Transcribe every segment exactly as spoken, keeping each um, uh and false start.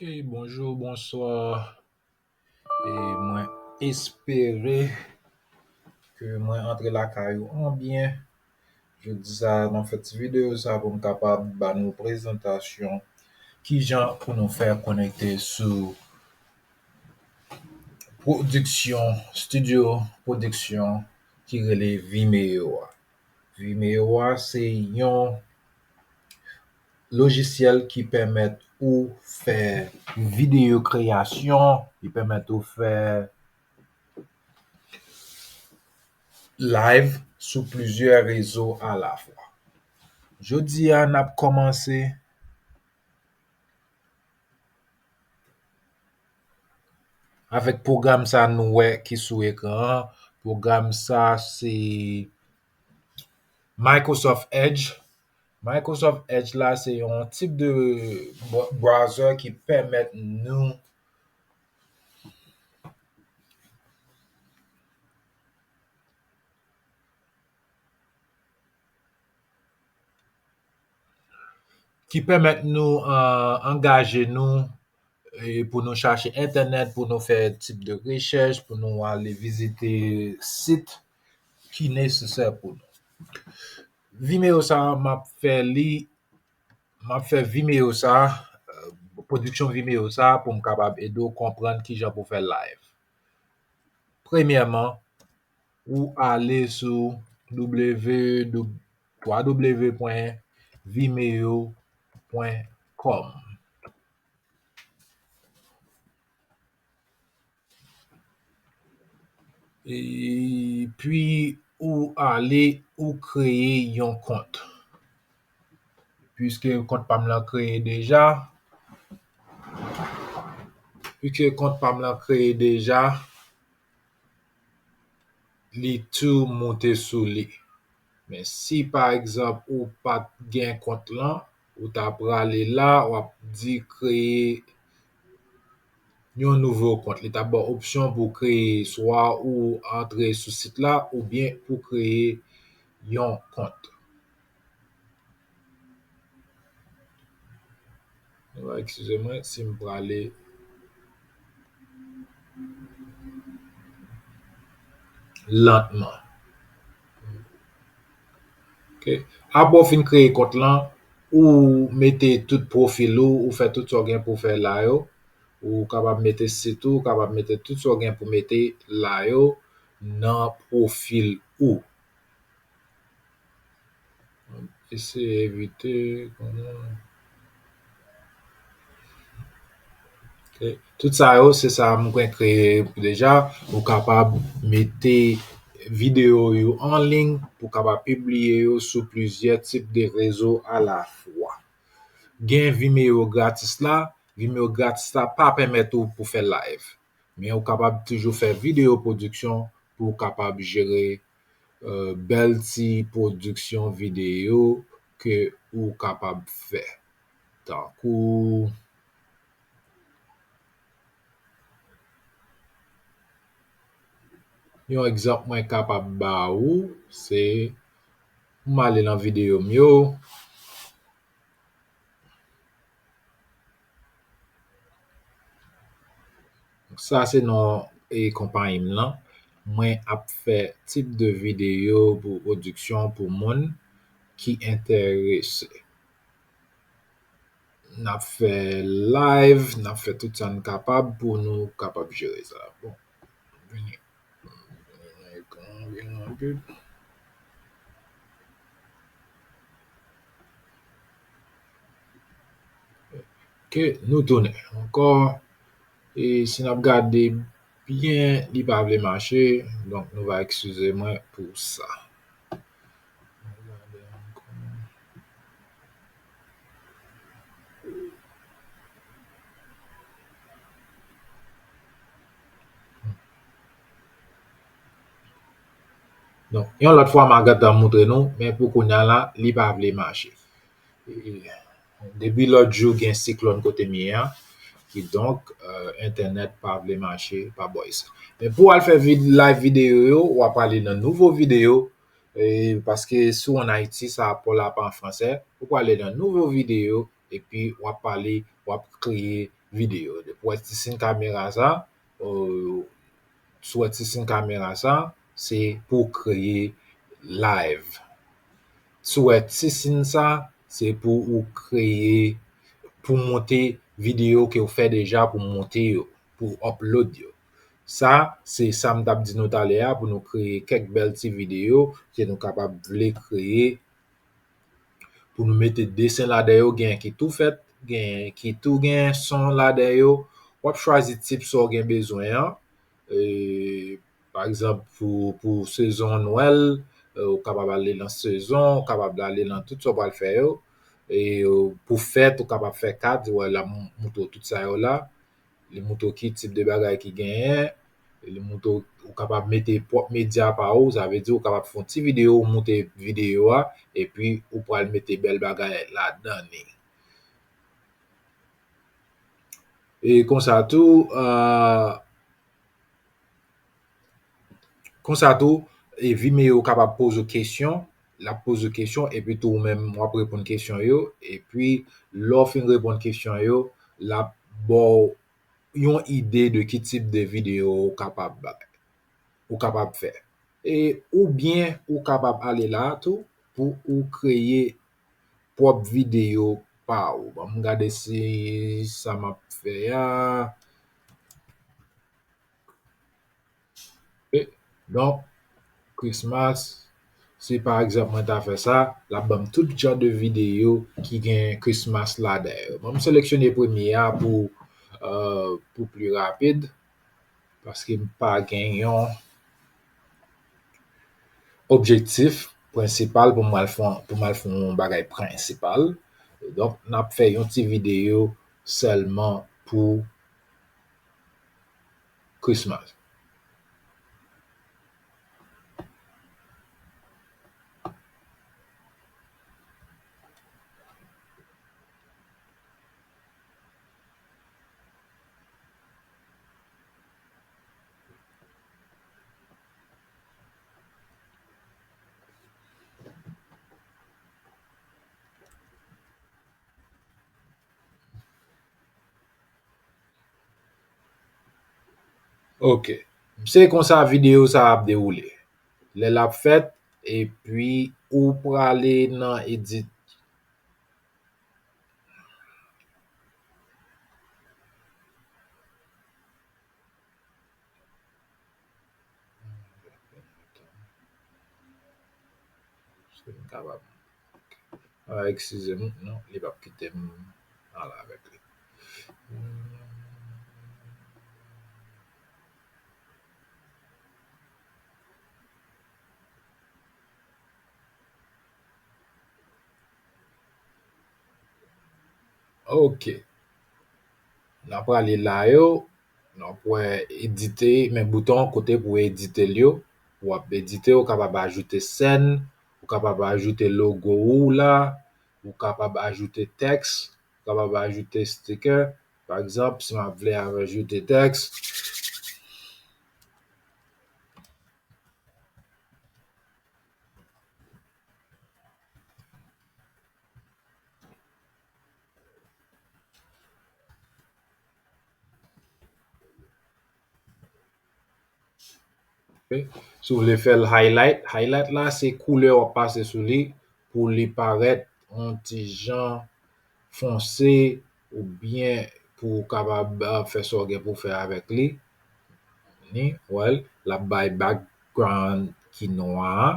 Ok, bonjou, bonswa. E mwen espere ke mwen antre lakay ou an byen. Jodi a, m ap fè ti videyo sa pou m kapab ba nou prezantasyon kijan pou nou fè konekte sou pwodiksyon, estidyo pwodiksyon ki rele Vimeo a. Vimeo a se yon lojisyèl ki pèmèt ou fè videyo kreyasyon, li pèmèt ou fè live sou plizyè rezo alafwa. Jodi a, n ap kòmanse avèk pwogram sa nou wè ki sou ekran an. Pwogram sa se Microsoft Edge. Microsoft Edge la se yon tip de bra-, browser ki pèmèt nou ki pèmèt nou, euh, angaje nou, e pou nou chache entènèt, pou nou fè tip de rechèch, pou nou ale vizite sit ki nesesè pou nou. Vimeo sa, m ap fè li, m ap fè Vimeo sa, euh, pwodiksyon Vimeo sa pou m kapab ede w konprann kijan pou fè live. Premyèman, ou ale sou w w w, twa w w pwen vimeo pwen kòm. Epi ou ale, ou kreye yon kont. Piske kont pa m lan kreye deja, piske kont pa m lan kreye deja, li tou moute sou li. Men si pa egzanp ou pa t gen kont lan, ou ta prale la, w ap di kreye yon nouvo kont. Li t ap ba w opsyon pou kreye, swa ou antre sou sit la, oubyen pou kreye yon kont. Eskize mwen si m prale lantman. Ok. Apre w fin kreye kont lan, ou mete tout pwofil ou, ou fè tout sa w gen pou w fè la yo. Ou kapab mete sit ou, ou kapab mete tout sa w gen pou mete la yo nan pwofil ou. Eseye evite konnen. Ok. Tout sa yo, se sa m gen kreye deja. Ou kapab mete videyo yo an liy pou kapab pibliye yo sou plizyè tip de rezo alafwa. Gen Vimeo gratis la. Vimeo gratis la pa pèmèt ou pou fè live. Men ou kapab toujou fè videyo pwodiksyon pou w kapab jere, euh, bèl ti pwodiksyon videyo ke ou kapab fè. Tankou yon egzanp mwen kapab ba ou, se m ale nan videyo m yo. Sa se non e konpayi m lan. Mwen ap fè tip de videyo pou pwodiksyon pou moun ki enterese. N ap fè live, n ap fè tout sa n kapab pou nou kapab jere sa. Bon, vini. Vini nan ekran, vini nan pib. Ok, nou tounen ankò. E si n ap gade byen, li pa vle mache, donk nou va eskize mwen pou sa. Donk, yon lòt fwa, m a gentan moutre nou, men pou kounye a la, li pa vle mache. E, depi lòt jou, gen siklòn kote m ye a, kidonk, euh, entènèt pa vle mache pa bò isit. Men pou w al fè vid-, live videyo yo, w ap ale nan nouvo videyo, e, paske si w ann Ayiti, sa pa w la pa an fransè, ou prale nan nouvo videyo, epi w ap pale, w ap kreye videyo. Depi w wè ti siy kamera sa, euh, si w wè ti siy kamera sa, se pou w kreye live. Si w wè ti siy sa, se pou ou kreye, pou monte videyo ke w fè deja, pou monte yo, pou upload yo. Sa, se sa m t ap di nou talè a, pou nou kreye kèk bèl ti videyo ke nou kapab vle kreye, pou nou mete desen ladan yo, gen ki tou fèt, gen ki tou gen son ladan yo. W ap chwazi tip sa w gen bezwen an. E, pa egzanp, pou, pou sezon Nwèl, e, ou kapab ale nan sezon, ou kapab ale nan tout sa w pral fè yo. E, pou fèt, ou kapab fè kat, wè, l ap montre w tout sa yo la. Li montre w ki tip de bagay ki genyen. Li montre w, ou kapab mete pwòp medya pa ou, sa vle di ou kapab fè yon ti videyo, ou monte videyo a, epi ou pral mete bèl bagay ladan li. E konsa tou, euh, konsa tou, e Vimeo kapab poze w kesyon, l ap poze w kesyon, epi tou ou menm w ap reponn kesyon yo, epi lè w fin reponn kesyon yo, l ap ba w yon ide de ki tip de videyo ou kapab bay, ou kapab fè. E, oubyen ou kapab ale la tou pou ou kreye pwòp videyo pa ou. Ban m gade si sa m ap fè a. Ok. Donk, Christmas, si pa egzanp mwen ta fè sa, l ap ban m tout jan de videyo ki gen Christmas ladan yo. Ban m seleksyone premye a pou, euh, pou pli rapid, paske m pa gen yon objektif prensipal pou m al fè, pou m al fè yon bagay prensipal. Donk, n ap fè yon ti videyo sèlman pou Christmas. Ok. Se konsa videyo sa ap dewoule. Lè l ap fèt, epi ou prale nan edit. Èske m kapab? Ah, eskize m, non, li p ap kite m ale avèk li. Ok. N ap prale la yo. Donk, w ap wè edite, men bouton kote pou w edite l yo. W ap edite, ou kapab ajoute sèn, ou kapab ajoute logo ou la, ou kapab ajoute tèks, ou kapab ajoute sticker. Pa egzanp, si m ap vle ajoute tèks, ok. Si w vle fè l highlight, highlight la se koulè w ap pase sou li pou li parèt yon ti jan fonse oubyen pou w kapab, ah, fè sa w gen pou w fè avèk li. Ni, wè l, l ap bay background ki nwa a,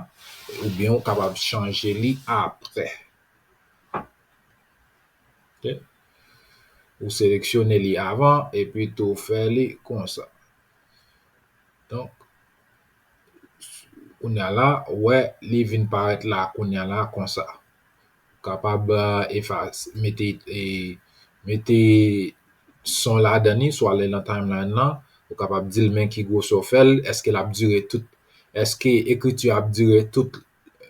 oubyen w kapab chanje li apre. Ok. Ou seleksyone li avan, epi tou fè li konsa. Donk, kounye a la, ou wè, li vin parèt la, kounye a la, konsa. Ou kapab, euh, efase, mete, e, mete son ladan li, swa ale nan timeline lan, ou kapab di l men ki gwosè w fè l, èske l ap dire tout, èske ekriti a ap dire tout,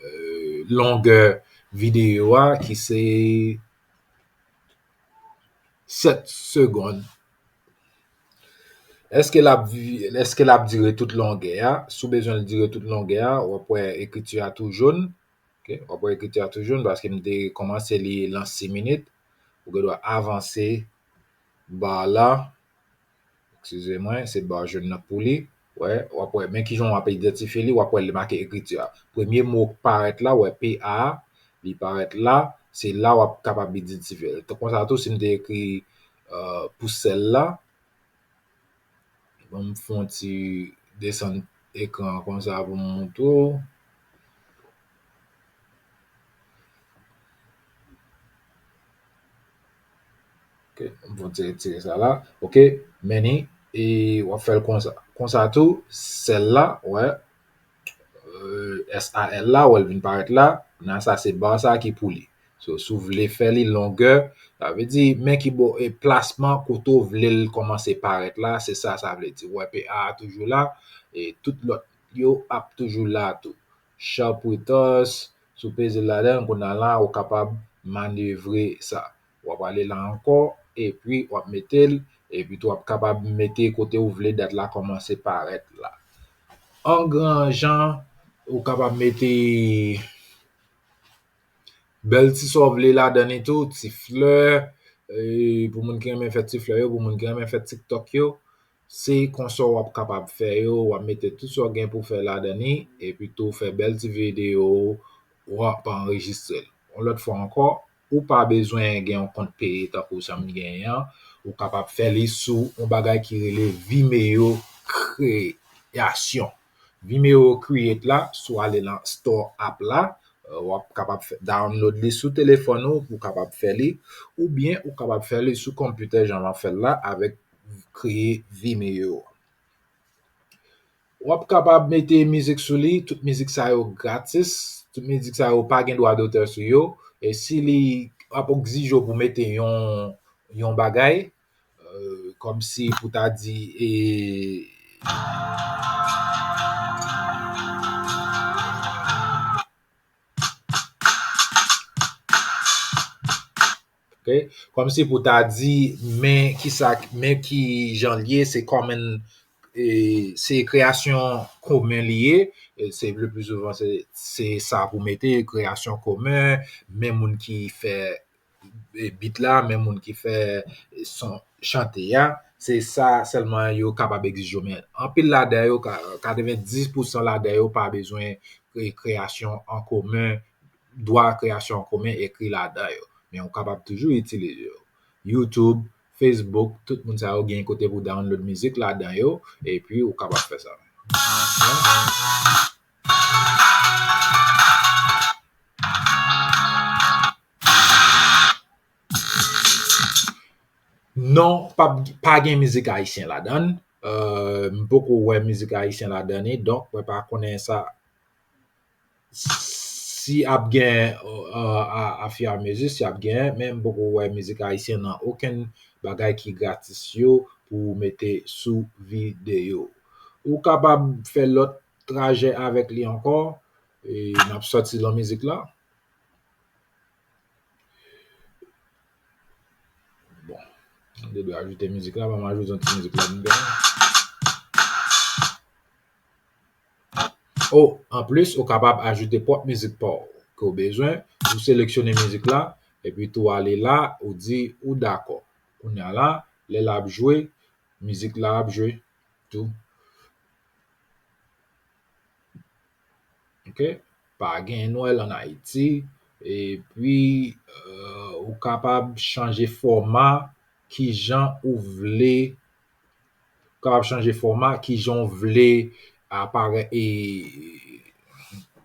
euh, longè videyo a, ki se sèt segonn. Èske l ap vi-, èske l ap dire tout longè a? Si w bezwen l dire tout longè a, w ap wè ekriti a tou jòn. Ok, w ap wè ekriti a tou jòn paske m te kòmanse li lan sis minit. Ou gen dwa avanse ba la. Eskize mwen, se ba jòn nan pou li. Wè, w ap wè, men kijan w ap idantifye li, w ap wè li make ekriti a. Premye mo k parèt la, wè, P A, li parèt la, se la w ap kapab idantifye l. Tan konsa tou, si m te ekri, euh, pou sèl la, ban m fè yon ti desann ekran an konsa pou m montre w. Ok, m fon ti retire sa la. Ok, men ni, e w ap fè l konsa. Konsa tou, sèl la, wè, euh, S A L la, wè l vin parèt la. Nan sa, se ba sa ki pou li. So, si w vle fè li longè, sa vle di, men ki bò, e plasman kote w vle l kòmanse parèt la, se sa, sa vle di. Wè, P A a toujou la, e tout lòt yo ap toujou la tou. Sharp Resource, si w peze ladan l, kounye a la, ou kapab manevre sa. W ap ale la ankò, epi w ap mete l, epi tou w ap kapab mete kote w vle dat la kòmanse parèt la. An gran jan, ou kapab mete bèl ti sa w vle ladan li tou, ti flè, e, pou moun ki renmen fè ti flè yo, pou moun ki renmen fè TikTok yo, se konsa w ap kapab fè yo, w ap mete tout sa w gen pou fè ladan li, epi tou fè bèl ti videyo, w ap anrejistre l. Yon lòt fwa ankò, ou pa bezwen gen yon kont peye tankou sa m genyen an, ou kapab fè li sou yon bagay ki rele Vimeo Kreyasyon. Vimeo Create la, si w ale nan Store app la, euh, w ap kapab fè, download li sou telefòn ou pou w kapab fè li, oubyen ou kapab fè li sou konpitè jan m ap fè l la avèk kreye Vimeo. W ap kapab mete mizik sou li, tout mizik sa yo gratis, tout mizik sa yo pa gen dwa dotè sou yo, e si li ap egzije w pou mete yon, yon bagay, euh, kòmsi pou ta di, e, ok? Kòmsi pou ta di, men ki sa, men ki jan l ye, se kòman, e, se kreyasyon komen li ye, e, se le pli souvan se, se sa pou mete, kreyasyon komen, men moun ki fè, e, beat la, men moun ki fè, e, son chante a, se sa sèlman yo kapab egzije w. Men anpil ladan yo, ka-, katrevendis pousan ladan yo pa bezwen kre-, kreyasyon an komen, dwa kreyasyon an komen ekri ladan yo. Men ou kapab toujou itilize yo. YouTube, Facebook, tout moun sa yo gen kote pou download mizik ladan yo, epi ou kapab fè sa. Non, pa, pa gen mizik ayisyen ladan l. Euh, m poko wè mizik ayisyen ladan li, donk mwen pa konnen sa si ap gen, euh, a, afiamezi, si ap gen, men m poko wè mizik ayisyen nan okenn bagay ki gratis yo pou mete sou videyo. Ou kapab fè lòt trajè avèk li ankò, e n ap sòti lan mizik la. Bon, m te dwe ajoute mizik la, ban m ajoute yon ti mizik la m gen. O, anplis, ou kapab ajoute pwòp mizik pa w ke w bezwen. Ou seleksyone mizik la, epi tou ale la, ou di ou dakò. Kounye a la, lè l ap jwe, mizik la ap jwe tou. Ok? Pa gen Nwèl ann Ayiti. Epi, euh, ou kapab chanje fòma kijan ou vle, ou kapab chanje fòma kijan ou vle aparèt, e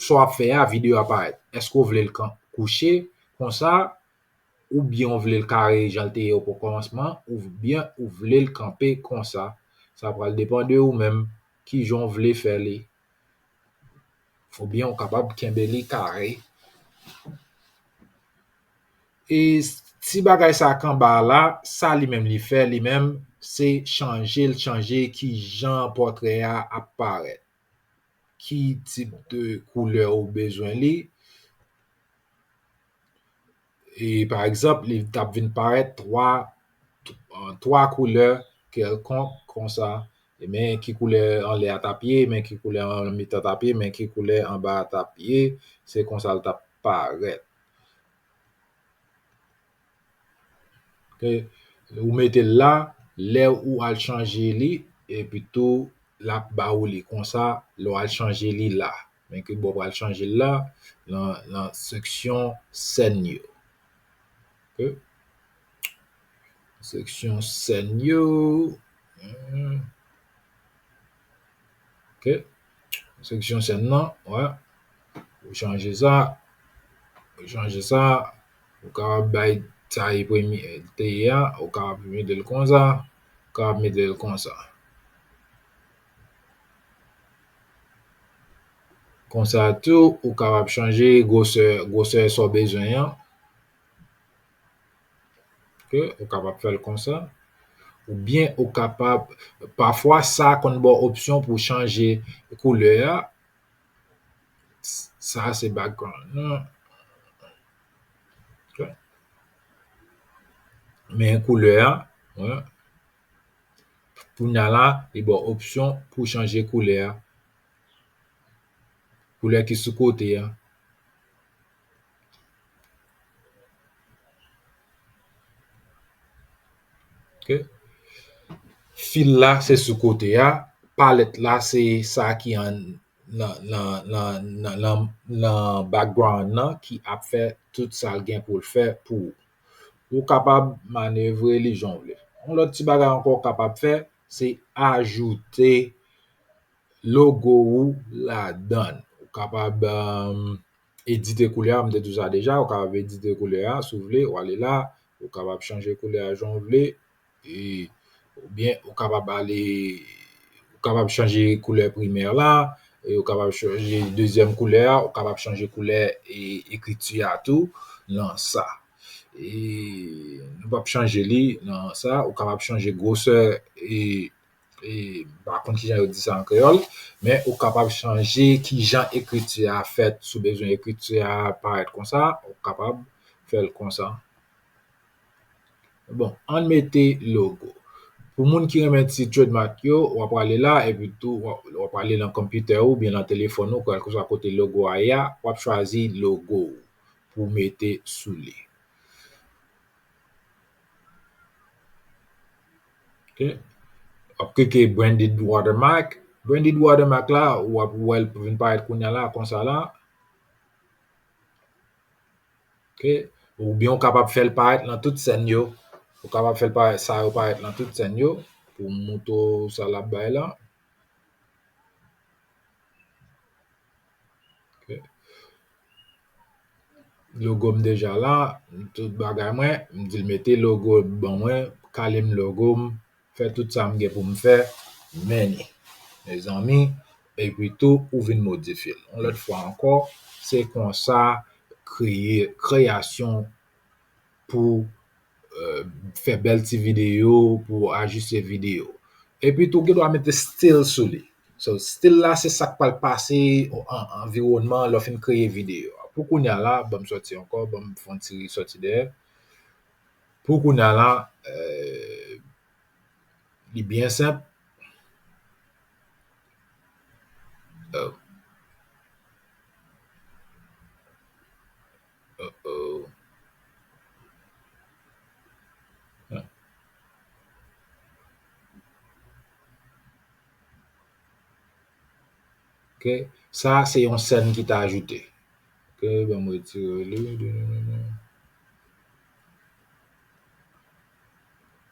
sa w ap fè a, videyo a parèt. Èske w vle l kan-, kouche konsa, oubyen w vle l kare jan l te ye o kòmansman, oubyen ou vle l kanpe konsa. Sa pral depann de ou menm, kijan w vle fè li. Oubyen ou kapab kenbe li kare. E ti bagay sa k anba a la, sa li menm li fè, li menm, se chanje l, chanje kijan pòtrè a ap parèt. Ki tip de koulè ou bezwen li. E pa egzanp, li t ap vin parèt twa, twa koulè kèlkonk konsa. E men ki koulè anlè a t ap ye, men ki koulè an mitan t ap ye, men ki koulè anba a t ap ye, se konsa l t ap parèt. Ok. Ou mete l la, lè ou al chanje li, epi tou l ap ba ou li konsa, lè w al chanje li la. Men ki bò w pral chanje l la, nan, nan seksyon sèn yo. Ok? Seksyon sèn yo. Hmm. Ok. Seksyon sèn nan, wè. Ou chanje sa. Ou chanje sa. Ou kapab bay sa e premye te ye a. Ou kapab mete l konsa. Ou kapab mete l konsa. Konsa tou, ou kapab chanje gwosè, gwosè sa w bezwen an. Ok, ou kapab fè l konsa. Oubyen ou kapab, pafwa sa konn ba w opsyon pou w chanje koulè a. Sa se background nan. Ok. Men koulè a, wè. Kounye a la, li ba w opsyon pou w chanje koulè a. Koulè ki sou kote a. Ok. Fil la, se sou kote a. Palèt la, se sa ki an, nan, nan, nan, nan, nan, nan background nan ki ap fè tout sa l gen pou l fè pou ou. Ou kapab manevre li jan w vle. Yon lòt ti bagay ankò ou kapab fè, se ajoute logo ou ladan l. Ou kapab, um, edite koulè a, m te di w sa deja, ou kapab edite koulè a, si w vle, ou ale la, ou kapab chanje koulè a jan w vle, e, oubyen ou kapab ale, ou kapab chanje koulè primè la, e ou kapab chanje dezyèm koulè a, ou kapab chanje koulè e ekriti a tou nan sa. E nou p ap chanje li nan sa, ou kapab chanje gwosè e, e, m pa konn kijan yo di sa an kreyòl, men ou kapab chanje kijan ekriti a fèt, si w bezwen ekriti a parèt konsa, ou kapab fè l konsa. Bon, ann mete logo. Pou moun ki renmen ti trademark yo, w ap prale la, epi tou, w ap, w ap prale nan konpitè ou oubyen nan telefòn ou, kèlkeswa kote logo a ye a, w ap chwazi logo ou pou w mete sou li. Ok. W ap klike branded watermark. Branded watermark la, w ap wè l vin parèt kounye a la, konsa la. Ok. Oubyen ou kapab fè l parèt nan tout sèn yo. Ou kapab fè l parèt, sa yo parèt nan tout sèn yo. Pou m montre w sa l ap bay la. Ok. Logo m deja la, tout bagay mwen, m di l mete logo l ban mwen, kale m logo m, fè tout sa m gen pou m fè, men ni, mezanmi, epi tou, ou vin modifye l. Yon lòt fwa ankò, se konsa kreye, kreyasyon pou, euh, fè bèl ti videyo, pou ajiste videyo. Epi tou, ou gen dwa mete stil sou li. So, stil la, se sa k pral pase an, anviwònman lè w fin kreye videyo a. Pou kounye a la, ban m sòti ankò, ban m fè yon ti sòti dèyè. Pou kounye a la, euh, li byen senp. Euh, Uh-oh. Ok, sa se yon sèn ki t ajoute. Ok, ban m retire li.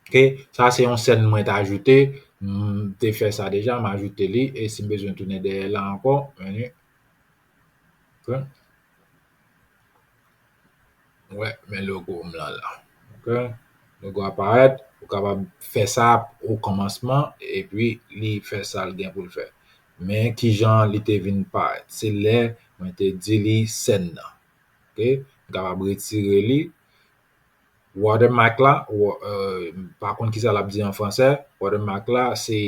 Ok, sa se yon sèn mwen t ajoute. M te fè sa deja, m ajoute li. E si m bezwen tounen dèyè la ankò, men li. Ok. Wè, men logo m lan la. Ok. Logo a parèt, ou kapab fè sa o kòmansman, epi li fè sa l gen pou l fè. Men kijan li te vin parèt? Se lè mwen te di li sèn nan. Ok. M kapab retire li. Watermark la, wa-, euh, m pa konn kisa l ap di an fransè. Watermark la, se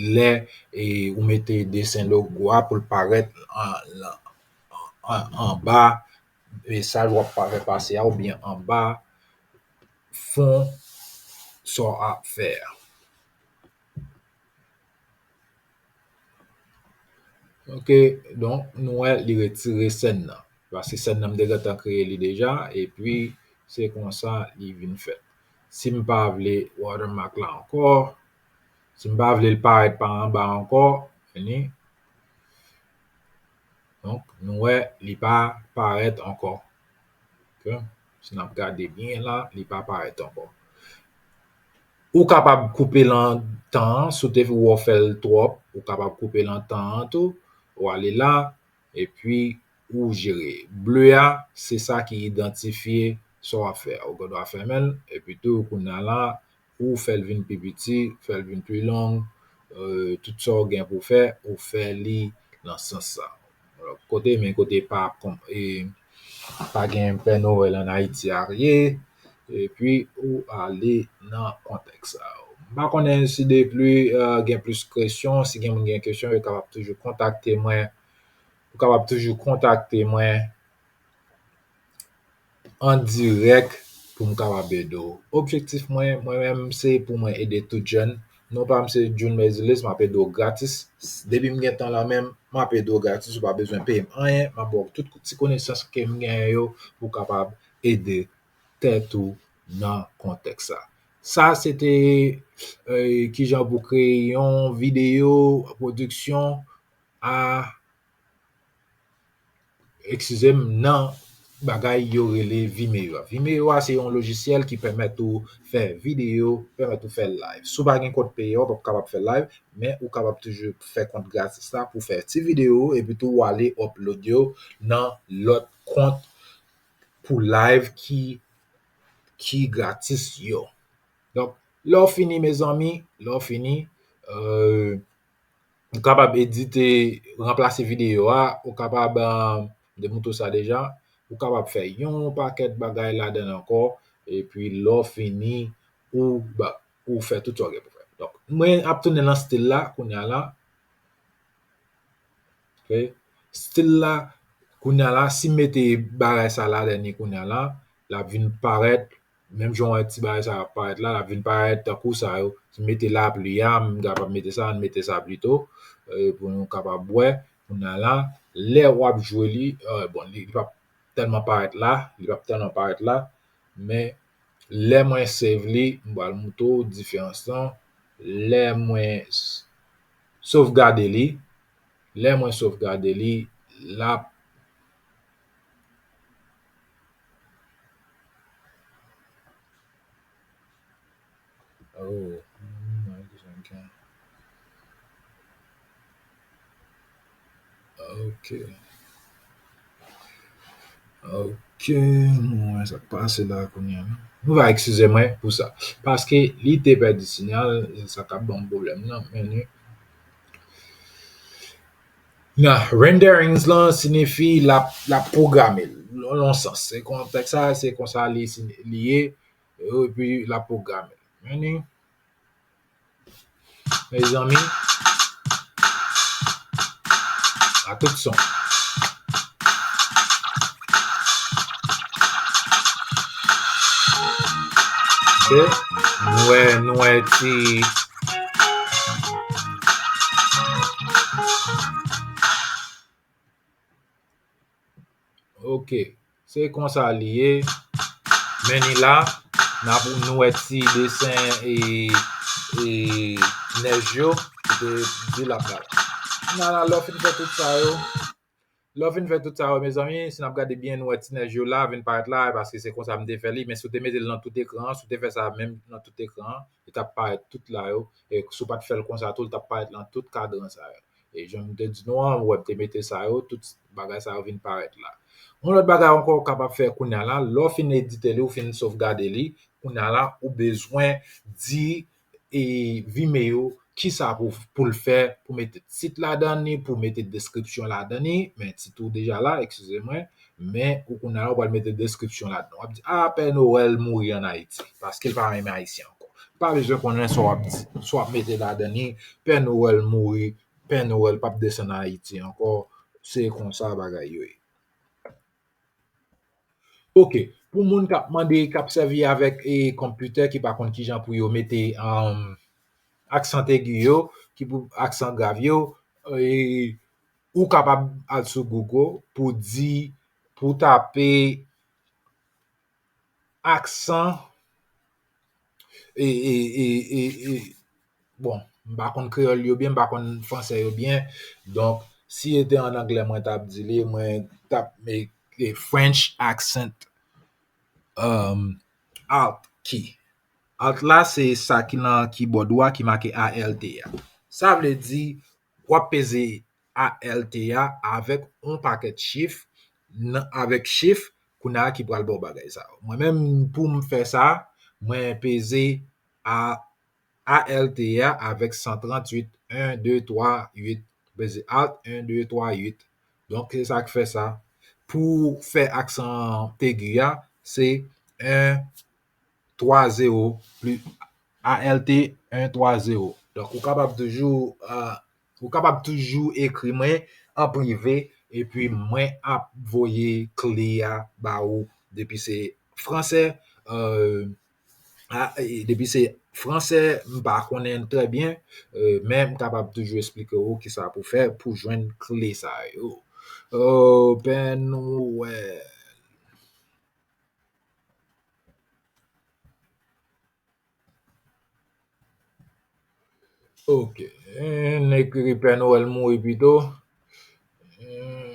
lè, e, ou mete desen logo a pou l parèt an, an, an, anba mesaj w ap fè pase a, oubyen anba fon sa w ap fè a. Ok, donk, nou wè li retire sèn nan. Paske sèn nan m te gentan kreye li deja, epi se konsa li vin fèt. Si m pa vle watermark la ankò, si m pa vle l parèt pa anba ankò, vini. Donk, nou wè, li pa parèt ankò. Ok? Si n ap gade byen la, li pa parèt ankò. Ou kapab koupe l an tan an, si w te wè w fè l twòp, ou kapab koupe l an tan an tou, ou ale la, epi ou jere. Ble a, se sa ki idantifye sa w ap fè a. Ou gen dwa fèmen l, epi tou, kounye a la, ou fè l vin pi piti, fè l vin pi long, euh, tout sa w gen pou fè, ou fè li nan sans sa. Kote, men kote pa, e, pa gen Pè Nwèl ann Ayiti a ye, epi ou ale nan kontèks sa. M pa konnen si de pli, euh, gen plis kesyon, si gen moun gen kesyon, yo kapab toujou kontakte mwen. Ou kapab toujou kontakte mwen an dirèk pou m kapab ede w. Objektif mwen, mwen menm, se pou mwen ede tout jèn. Non pa m se June Merzilis, m ap ede w gratis. Depi m gen tan lan men m, m ap ede w gratis, ou pa bezwen peye m anyen, m ap ba w tout ti konesans ke m genyen yo pou w kapab ede tèt ou nan kontèks sa. Sa se te, eh, kijan pou kreye yon videyo pwodiksyon a, eskize m, nan bagay yo rele Vimeo a. Vimeo a se yon lojisyèl ki pèmèt ou fè videyo, pèmèt ou fè live. Si w pa gen kont peye a, w p ap kapab fè live, men ou kapab toujou fè kont gratis la pou fè ti videyo, epi tou w ale upload yo nan lòt kont pou live ki, ki gratis yo. Donk, lè w fini, mezanmi, lè w fini, euh, ou kapab edite, ranplase videyo a, ou kapab, euh, m te montre w sa deja, ou kapab fè yon pakèt bagay ladan l ankò, epi lè w fini, ou, ba, ou fè tout sa w gen pou fè. Donk, mwen ap tounen nan stil la, kounye a la. Ok? Stil la, kounye a la, si m mete bagay sa ladan li kounye a la, l ap vin parèt, menm jan w wè ti bagay sa ap parèt la, l ap vin parèt tankou sa yo. Si m mete lapli a, m kapab mete sa, m mete sa plito, eh, pou nou kapab wè. Kounye a la, lè w ap jwe li, eh, bon, li, li p ap tèlman parèt la, li p ap tèlman parèt la, men lè mwen save li, m pral montre w diferans lan. Lè mwen s-, sovgade li, lè mwen sovgade li, l ap, oh, hmm, ok. Ok, nou wè sa k pase la kounye a. Nou va eskize mwen pou sa. Paske li te pèdi sinyal, e sa k ap ban m pwoblèm nan, men li, nan renderings lan siyifi l ap, l ap pwograme l. Nan yon sans, se kontèks sa, se konsa li, li ye, epi l ap pwograme l. Men li, mezanmi, a tout son. Ok, nou wè, nou wè ti, ok. Se konsa li ye. Men ni la, n ap, nou wè ti desen e, e nèj yo, ki te di l ap la. Kounye a la, lè w fin fè tout sa yo, lè w fin fè tout sa yo, mezanmi, si n ap gade byen, nou wè ti nèj yo la, vin parèt la, paske se konsa m te fè li, men si w te mete l nan tout ekran an, si w te fè sa menm nan tout ekran an, li t ap parèt tout la yo, e si w pa t fè l konsa tou, li t ap parèt nan tout kadran sa yo. E jan m te di nou an, ou wè m te mete sa yo, tout bagay sa yo vin parèt la. Yon lòt bagay ankò ou kapab fè kounye a la, lè w fin edite li, ou fin sovgade li, kounye a la, ou bezwen di, e, Vimeo kisa pou, pou l fè, pou mete tit ladan li, pou mete deskripsyon ladan li, men tit ou deja la, eskize mwen, men ou kounye a la, ou pral mete deskripsyon ladan. W ap di, a, Pè Nwèl mouri ann Ayiti, paske l pa renmen Ayisyen ankò. Pa bezwen konnen sa w ap di, sa w ap mete ladan li, Pè Nwèl mouri, Pè Nwèl p ap desann Ayiti ankò. Se konsa bagay yo ye. Ok, pou moun k ap mande, k ap sèvi avèk, e, konpitè, ki pa konn kijan pou yo mete, um, aksan egi yo, ki pou aksan grav yo, e, ou kapab al sou Google pou di, pou tape aksan e, e, e, e, e, bon, m pa konn kreyòl yo byen, m pa konn fransè yo byen. Donk, si e te an anglè, mwen t ap di li, mwen t ap mete French accent, um, Alt key. Alt la, se sa ki nan keyboard ou a ki make A L T a. Sa vle di, w ap peze A L T a avèk yon pakèt chif, nan, avèk chif, kounye a ki pral ba w bagay sa yo. Mwen menm, pou m fè sa, mwen peze A, A L T a avèk san tranntuit, en, de, twa, uit. Peze Alt, en, de, twa, uit. Donk, se sa k fè sa. Pou fè aksan egi a, se en, twa, zewo, plis A L T, en, twa, zewo. Donk, ou kapab toujou, euh, ou kapab toujou ekri mwen an prive, epi mwen ap voye kle a ba ou. Depi se fransè, euh, a, e, depi se fransè, m pa konnen l trè byen, euh, men m kapab toujou eksplike w kisa pou fè pou jwenn kle sa yo. Euh, Pè Nwèl. Ok. N ekri Pè Nwèl mouri pito. Hmm.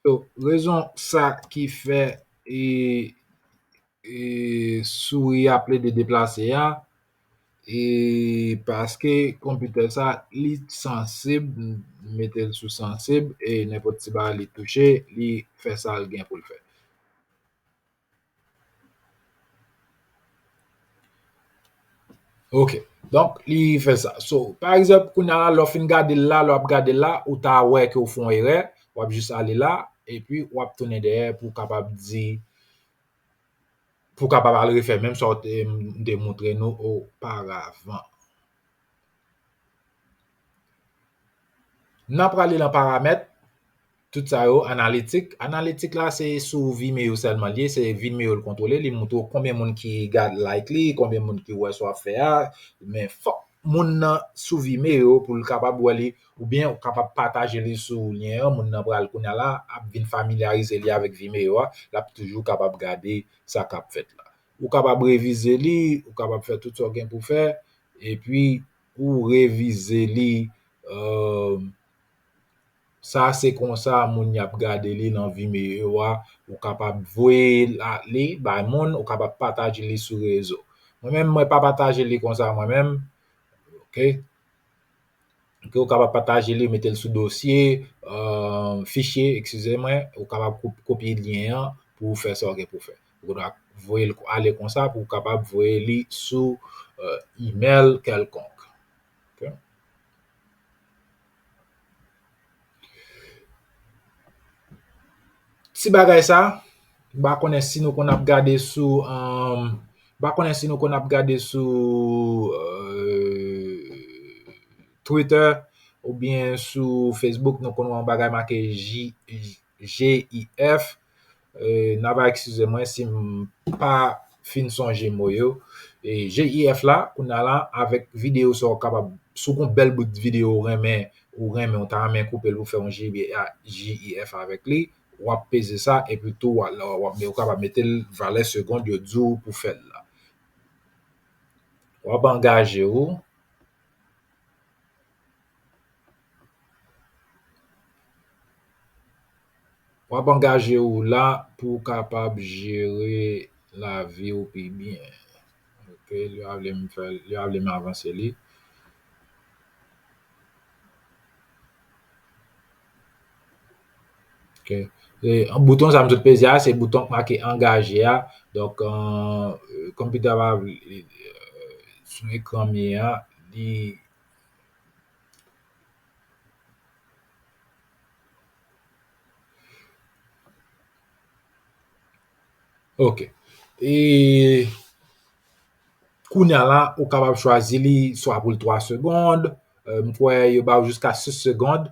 So, rezon sa ki fè, e, e, souri a plede deplase a, e paske konpitè sa, li sansib, m mete l sou sansib, e nenpòt ti bagay li touche, li fè sa l gen pou l fè. Ok. Donk, li fè sa. So, pa egzanp, kounye a la, lè w fin gade l la, lè w ap gade l la, ou ta wè ke w fè yon erè, w ap jis ale la, epi w ap tounen dèyè pou w kapab di, pou w kapab al refè menm sa w te, m te montre nou oparavan. N a prale nan paramèt, tout sa yo, analitik. Analitik la, se sou Vimeo sèlman l ye, se Vimeo l kontwole, li montre w konbyen moun ki gad, like li, konbyen moun ki wè sa w ap fè a, men fòk moun nan sou Vimeo pou l kapab wè li, oubyen ou kapab pataje li sou lyen an, moun nan pral kounye a la, ap vin familyarize li avèk Vimeo a, l ap toujou kapab gade sa k ap fèt la. Ou kapab revize li, ou kapab fè tout sa w gen pou fè, epi ou revize li, euh, sa se konsa moun y ap gade li nan Vimeo a, ou kapab voye l ale bay moun, ou kapab pataje li sou rezo. Mwen menm, mwen pa pataje li konsa mwen menm, ok? Ke ou kapab pataje li, mete l sou dosye, euh, fichye, eskize mwen, ou kapab kop-, kopye lyen an pou w fè sa w gen pou w fè. Ou dwa voye l ale konsa pou w kapab voye li sou, euh, email kèlkonk. Ok? Ti bagay sa, m pa konnen si nou konn ap gade sou, um, m pa konnen si nou konn ap gade sou, euh, Twitter oubyen sou Facebook, nou konn wè yon bagay make J, G I F. Euh, n a va eskize mwen si m pa fin sonje mo yo. E G I F la, kounye a la, avèk videyo sa w kapab, si w gon bèl bout videyo ou renmen, ou renmen, ou ta renmen koupe l pou fè yon G I F avèk li, w ap peze sa, epi tou, w a, w ap, ou kapab mete l valè segond yo di w pou fè l la. W ap angaje w. W ap angaje w la pou w kapab jere lavi w pi byen. Ok, li pa vle m fè, li pa vle m avanse li. Ok. E, bouton sa m sot peze a, se bouton k make angaje a. Donk, euh, konpitè pa vle, euh, sou ekran m ye a, li Ok. E kounye a la, ou kapab chwazi li swa pou l twa segond, euh, m kwè yo ba w jiska sis segond,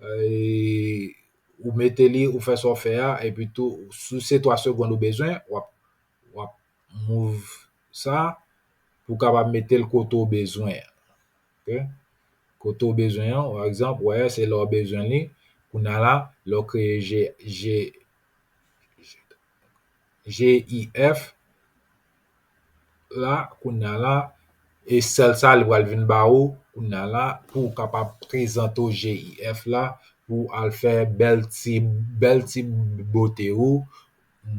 e, ou mete li, ou fè sa w fè a, epi tou, si se twa segonn ou bezwen, w ap, w ap move sa pou w kapab mete l kote w bezwen an. Ok? Kote w bezwen an, pa egzanp, w wè, se la w bezwen li. Kounye a la, lè w kreye G, G, G I F la, kounye a la, e sèl sa, li pral vin ba ou, kounye a la, pou w kapab prezante w G I F la, pou w al fè bèl ti, bèl ti bote ou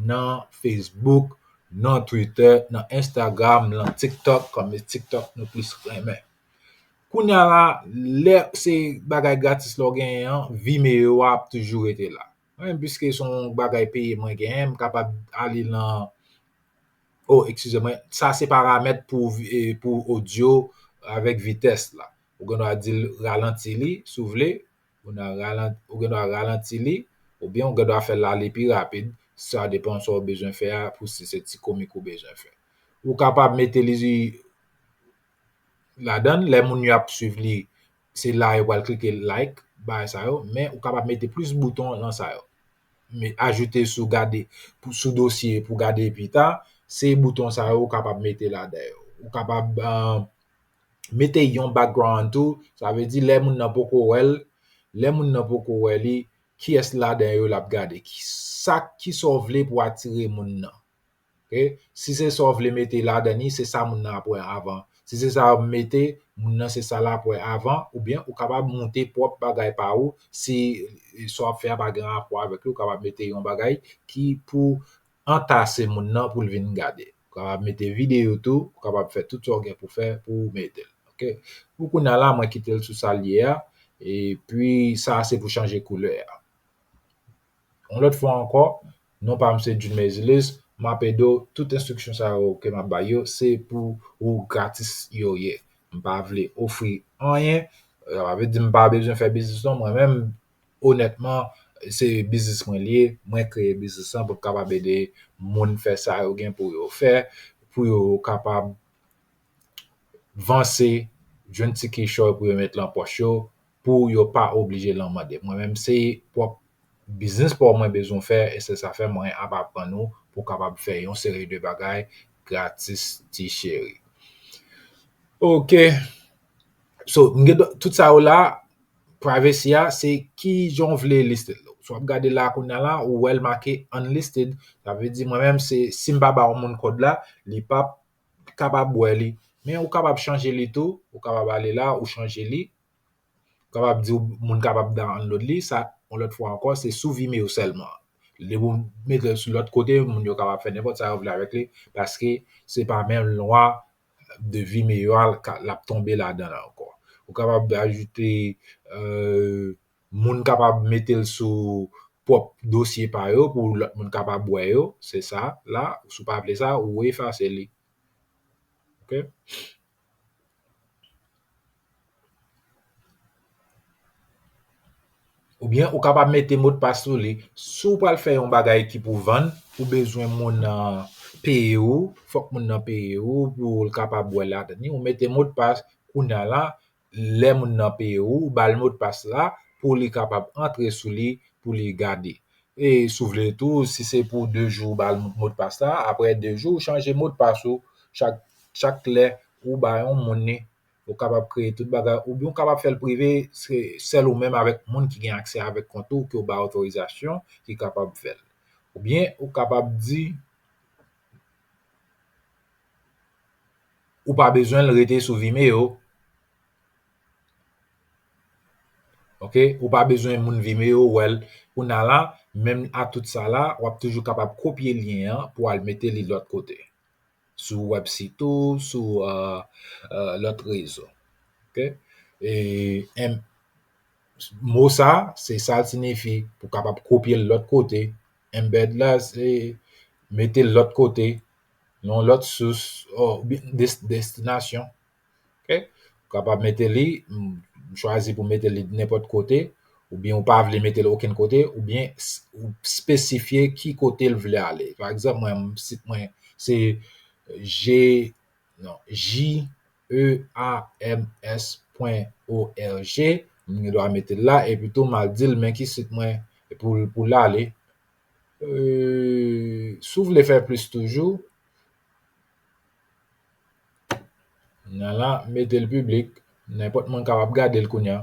nan Facebook, nan Twitter, nan Instagram, nan TikTok, kòm TikTok nou plis renmen. Kounye a la, lè se bagay gratis la w genyen an, Vimeo a ap toujou rete la. Mwen menm, piske se yon bagay peye mwen genyen, m kapab ale nan, oh, eskize mwen, sa se paramèt pou, eh, pou odyo avèk vitès la. Ou gen dwa di l ralanti li, si w vle, ou nan ralan-, ou gen dwa ralanti li, oubyen ou gen dwa fè l ale pi rapid, sa depann sa w bezwen fè a, pou si se ti komik ou bezwen fè. Ou kapab mete li ladan l, lè moun yo ap swiv li, se la yo pral klike like, bagay sa yo, men ou kapab mete plis bouton nan sa yo. Men ajoute sou gade, pou, sou dosye pou gade pita, se bouton sa yo ou kapab mete ladan yo. Ou kapab, eh, mete yon background tou, sa vle di lè moun nan poko wè l, lè moun nan poko wè li, kiyès ladan yo l ap gade? Ki sa, kisa w vle pou atire moun nan? Ok? Si se sa w vle mete ladan li, se sa moun nan ap wè avan. Si se sa w ap mete, moun nan se sa l ap wè avan, oubyen ou kapab moute pwòp bagay pa ou, si sa w ap fè a pa gen rapò avèk li, ou kapab mete yon bagay ki pou antase moun nan pou l vin gade. Ou kapab mete videyo tou, ou kapab fè tout sa w gen pou fè pou w mete l. Ok? Pou kounye a la, mwen kite l sou sa l ye a, epi sa a se pou chanje koulè a. Yon lòt fwa ankò, non pa m se Jude Merzilis, m ap ede w, tout enstriksyon sa yo ke m ap bay yo, se pou ou gratis yo ye. M pa vle ofri anyen, sa pa vle di m pa bezwen fè biznis non, mwen menm, onètman, se biznis mwen li ye, mwen kreye biznis lan pou m kapab ede moun fè sa yo gen pou yo fè, pou yo kapab vanse, jwenn ti kichòy pou yo met lan pòch yo, pou yo pa oblije lan mande. Mwen menm, se pwòp biznis pa w mwen bezwen fè, e se sa fè mwen ap aprann ou pou w kapab fè yon seri de bagay gratis, ti cheri. Ok. So, m gen tout sa yo la, privacy a, se ki jan w vle liste l. So, w ap gade la kounye a la, ou wè l make unlisted. Sa vle di, mwen menm, se, si m pa ba yon moun kòd la, li p ap kapab wè li. Men ou kapab chanje li tou, ou kapab ale la, ou chanje li. Ou kapab di moun kapab download li, sa, yon lòt fwa ankò, se sou Vimeo sèlman. Depi w mete l sou lòt kote, moun yo kapab fè nenpòt sa yo vle avèk li, paske se pa menm lwa de Vimeo a l ka, l ap tonbe ladan l ankò. Ou kapab ajoute, euh, moun kapab mete l sou pwòp dosye pa yo pou lòt moun kapab wè yo, se sa la, si w pa vle sa, ou efase li. Ok? Oubyen ou kapab mete modpas sou li. Si w pral fè yon bagay ki pou vann, ou bezwen moun nan peye ou, fòk moun nan peye ou pou l kapab wè ladan li. Ou mete modpas, kounye a la, lè moun nan peye ou, ou ba l modpas la pou li kapab antre sou li, pou li gade. E si w vle tou, si se pou de jou ou ba l modpas la, apre de jou ou chanje modpas ou, chak, chak lè ou ba yon moun li, ou kapab kreye tout bagay, oubyen ou kapab fè l prive, se sèl ou menm avèk moun ki gen aksè avèk kont ou, ke w ba otorizasyon, ki kapab fè l. Oubyen ou kapab di, ou pa bezwen l rete sou Vimeo. Ok? Ou pa bezwen moun Vimeo wè l. Kounye a la, menm a tout sa la, w ap toujou kapab kopye lyen an pou al mete li lòt kote. Sou wèbsit ou, sou, euh, euh, lòt rezo. Ok? E, em, mo sa, se sa l siyifi pou kapab kopye l lòt kote. Embed la, se mete l lòt kote, yon lòt sous, o, des-, destinasyon. Ok? Ou kapab mete li, m, m chwazi pou mete li nenpòt kote, oubyen ou pa vle mete l okenn kote, oubyen s-, ou espesifye ki kote l vle ale. Pa egzanp, mwen, m, sit mwen, se G, non, J E A M S pwen O R G. M gen dwa mete l la, epi tou m al di l men ki sit mwen pou, pou l ale. E, si w vle fè plis toujou, nan la, mete l piblik, nenpòt moun kapab gade l kounye a.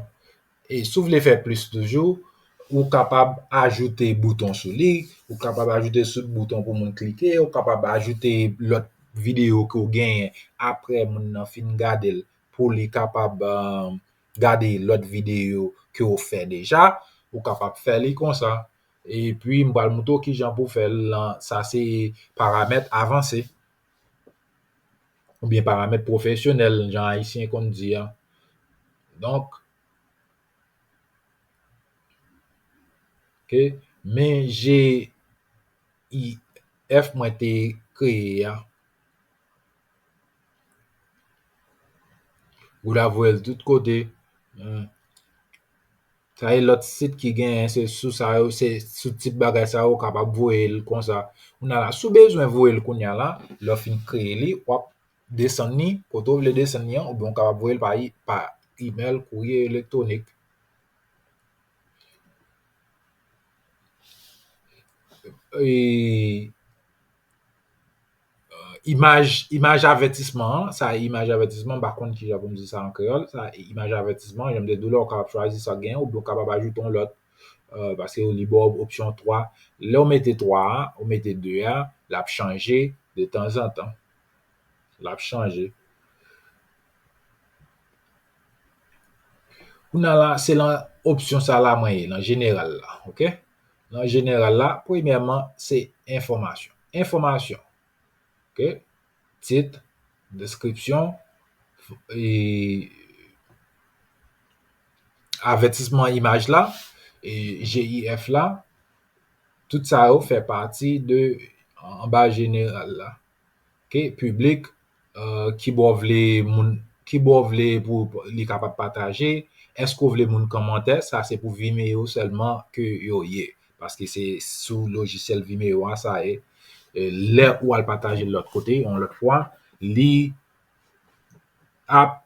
E si w vle fè plis toujou, ou kapab ajoute bouton sou li, ou kapab ajoute sou bouton pou moun klike, ou kapab ajoute lòt videyo ke w genyen apre moun nan fin gade l pou li kapab, eh, gade lòt videyo ke w fè deja, ou kapab fè li konsa. Epi, m pral montre w kijan pou fè l lan, sa se paramèt avanse. Oubyen paramèt pwofesyonèl, jan ayisyen konn di a. Donk, ok, men GIF mwen te kreye a. Ou la voye l tout kote. Hmm. Sa e lòt sit ki genyen, se sou sa yo, se sou tip bagay sa yo, ou kapab voye l konsa. Ou nan la, si w bezwen voye l kounye a la, lè w fin kreye li, w ap desann li kote w vle desann li an, oubyen w kapab voye l pa, pa imèl, kourye elektwonik. E, eh, imaj, imaj avètisman an, sa e imaj avètisman, m pa konn kijan pou m di sa an kreyòl, sa e imaj avètisman, jan m te di w la, w kapab chwazi sa w genyen, oubyen w kapab ajoute yon lòt, eh, paske li ba w opsyon twa. Lè w mete twa a, ou mete de a, l ap chanje de tanzantan. L ap chanje. Kounye a la, se lan opsyon sa la mwen ye, lan jeneral la, ok? Lan jeneral la, premyèman, se enfòmasyon. Enfòmasyon, ok? Tit, deskripsyon, e, avètisman imaj la, e, GIF la, tout sa yo fè pati de, anba jeneral la. Ok, piblik, eh, kibò w vle moun, kibò w vle pou li kapab pataje, èske w vle moun kòmantè, sa se pou Vimeo sèlman ke yo ye, paske se sou lojisyèl Vimeo a sa ye. E lè ou al pataje l lòt kote, yon lòt fwa, li ap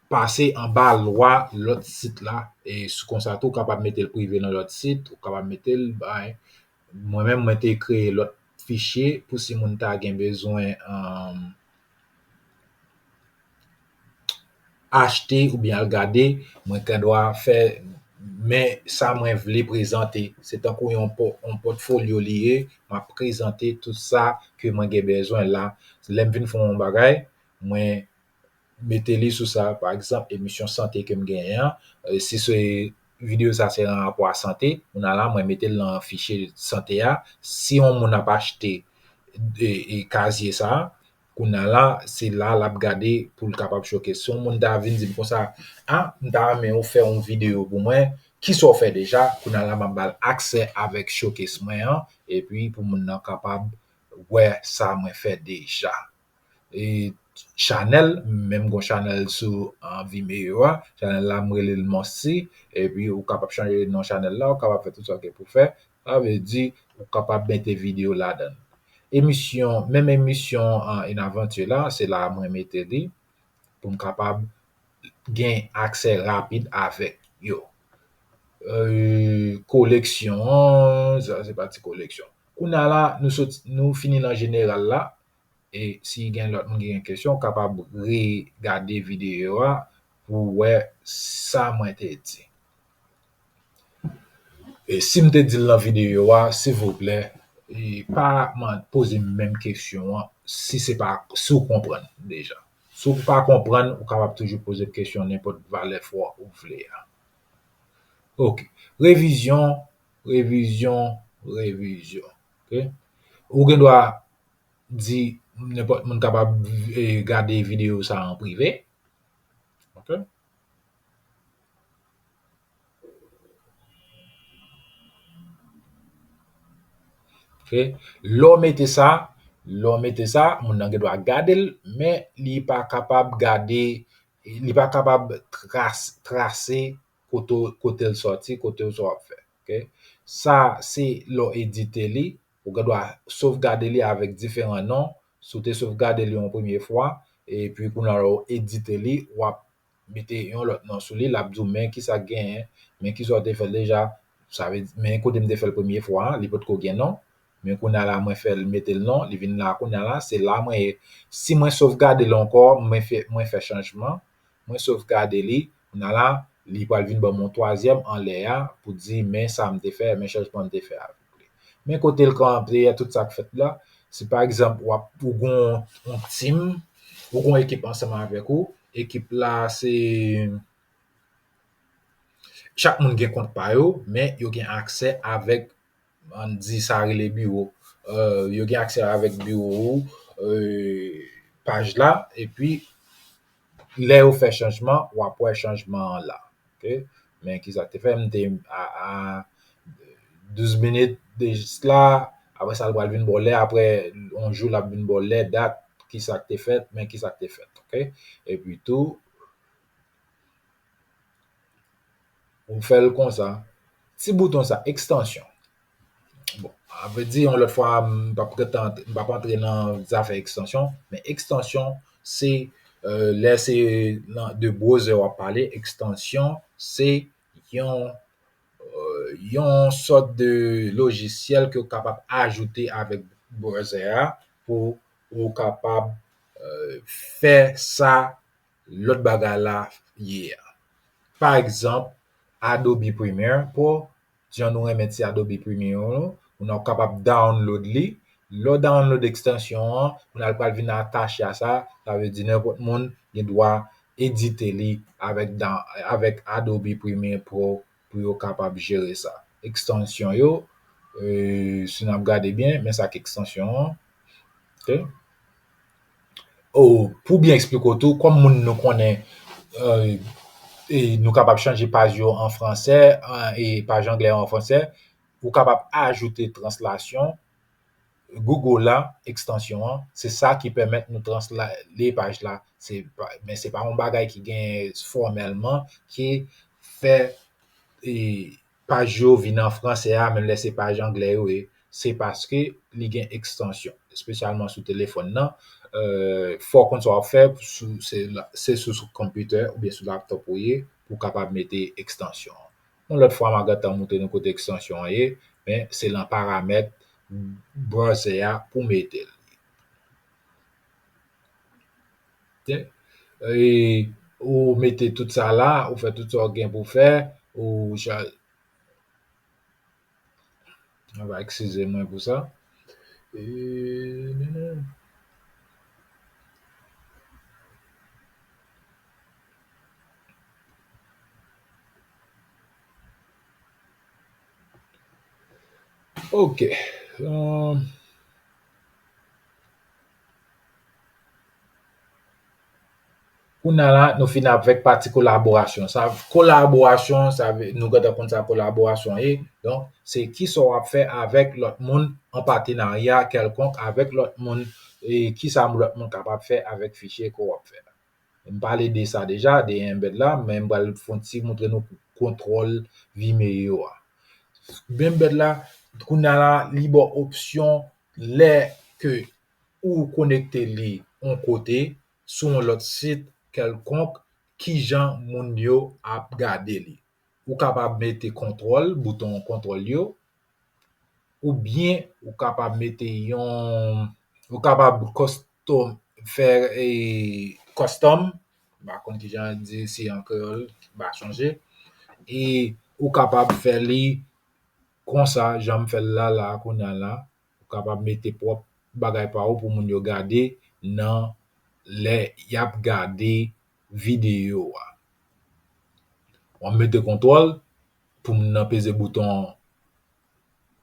pase anba lwa lòt sit la, e sou konsa tou, ou kapab mete l prive nan lòt sit, ou kapab mete l bay. Mwen menm, mwen te kreye lòt fichye pou si moun ta gen bezwen, um, achte oubyen al gade, mwen gen dwa fè, men sa mwen vle prezante. Se tankou yon pò-, yon pòtfolyo li ye, m ap prezante tout sa ke mwen gen bezwen la. Lè m vin fè yon bagay, mwen mete li sou sa, pa egzanp, emisyon sante ke m genyen an, eh, si se videyo sa se an rapò a sante, kounye a la, mwen mete l nan fichye sante a. Si yon moun ap achte, e, e, kazye sa, kounye a la, se la l ap gade pou l kapab showcase. Si yon moun ta vin di m konsa, "A, m ta renmen ou fè yon videyo pou mwen, kisa w fè deja?" Kounye a la, m ap ba l aksè avèk showcase mwen an, epi pou moun nan kapab wè sa mwen fè deja. E chanèl, menm gon chanèl sou, ah, Vimeo a. Chanèl la, m rele l Monsty. Epi, ou kapab chanje non chanèl la, ou kapab fè tout sa w gen pou fè. Sa vle di, ou kapab mete videyo ladan l. Emisyon, menm emisyon, ah, Une Aventure la, se la mwen mete li pou m kapab gen aksè rapid avèk yo. Euh, koleksyon, sa se pati koleksyon. Kounye a la, nou sot, nou fini nan jeneral la. E si gen lòt moun ki gen kesyon, w kapab regade videyo a pou w wè sa mwen te di. E si m te di l nan videyo a, silvouplè, e pa man-, poze m menm kesyon an si se pa, si w konprann deja. Si w pa konprann, ou kapab toujou poze m kesyon nenpòt valè fwa ou vle a. Ok. Revizyon, revizyon, revizyon. Ok. Ou gen dwa di nenpòt moun kapab, eh, gade videyo sa an prive. Ok. Ok. Lè w mete sa, lè w mete sa, moun nan gen dwa gade l, men li pa kapab gade, li pa kapab tras-, trase kote, kote l sòti, kote w sa w ap fè. Ok. Sa, se lè w edite li, ou gen dwa sovgade li avèk diferan non. Si w te sovgade li yon premye fwa, epi kounye a lè w edite li, w ap mete yon lòt non sou li, l ap di w, men kisa k genyen, men kisa w te fè l deja, sa vle di, men kote m te fè l premye fwa an, li potko gen non, men kounye a la, mwen fè l mete l non, li vin la, kounye a la, se la mwen ye. Si mwen sovgade l ankò, mwen fè, mwen fè chanjman, mwen sovgade li, kounye a la, li pral vin ban m yon twazyèm anlè a pou di, men sa m te fè, men chanjman m te fè avèk li. Men kote l kanpe a, tout sa k fèt la, si pa egzanp, w ap, ou gon yon team, ou gon ekip ansanm avèk ou, ekip la, se, chak moun gen kont pa yo, men yo gen aksè avèk, ann di sa rele biwo. Euh, yo gen aksè avèk biwo ou, euh, paj la, epi lè yo fè chanjman, w ap wè chanjman an la. Ok? Men kisa k te fè, m te a, a douz minit de sla, apre sa, l pral vin ba w lè, apre yon jou, l ap vin ba w lè, dat, kisa k te fèt, men kisa k te fèt. Ok? Epi tou, ou fè l konsa. Ti bouton sa, ekstansyon. Bon, a vle di, yon lòt fwa, m p ap gentan, m p ap antre nan zafè ekstansyon, men ekstansyon, se, euh, lè se nan, de browser w ap pale, ekstansyon, se yon, euh, yon sòt de lojisyèl ke w kapab ajoute avèk browser a pou ou kapab, euh, fè sa lòt bagay la ye a. Pa egzanp, Adobe Premiere Pro, jan nou renmen ti Adobe Premiere nou, ou nan kapab download li. Lè w download ekstansyon an, kounye a l pral vin atache a sa, sa vle di nenpòt moun gen dwa edite li avèk, avèk Adobe Premiere Pro pou yo kapab jere sa. Ekstansyon yo, e, si n ap gade byen, men sa k ekstansyon an. Ok? O, pou byen eksplike w tou, kòm moun nou konnen, e, e nou kapab chanje paj yo an fransè, an, e paj anglè yo an fransè, ou kapab ajoute translasyon, Google la, ekstansyon an, se sa ki pèmèt nou translate paj la. Se pa, men se pa yon bagay ki gen fòmèlman ki fè, e, paj yo vin an fransè a, menm lè se paj anglè yo ye. Se paske li gen ekstansyon, espesyalman sou telefòn nan. Euh, fò w konn sa w ap fè, sou, se la, se sou, sou konpitè oubyen sou laptòp ou ye, pou w kapab mete ekstansyon an. Yon lòt fwa, m a gentan montre nou kote ekstansyon an ye, men se nan paramèt browser a pou mete l. Ok? E ou mete tout sa la, ou fè tout sa w gen pou fè, ou cha-, ann va eskize mwen pou sa. E, Ok. Euh, kounye a la, nou fin avèk pati kolaborasyon. Sa, kolaborasyon, sa vle, nou gentan konn sa kolaborasyon ye. Donk, se kisa w ap fè avèk lòt moun, an patenarya kèlkonk avèk lòt moun, e kisa lòt moun kapab fè avèk fichye ke w ap fè a. M pale de sa deja, de embed la, men m pral fè yon ti montre nou kontwòl Vimeo a. Embed la, kounye a la, li ba w opsyon lè ke ou konekte li yon kote, sou yon lòt sit kèlkonk, kijan moun yo ap gade li. Ou kapab mete kontwòl, bouton kontwòl yo, oubyen ou kapab mete yon, ou kapab custom, fè, e, custom, m pa konn kijan yo di si an kreyòl, m pa sonje, e ou kapab fè li konsa, jan m fè l la, la, kounye a la, ou kapab mete pwòp bagay pa ou pou moun yo gade nan lè y ap gade videyo a. W ap mete kontwòl pou moun nan peze bouton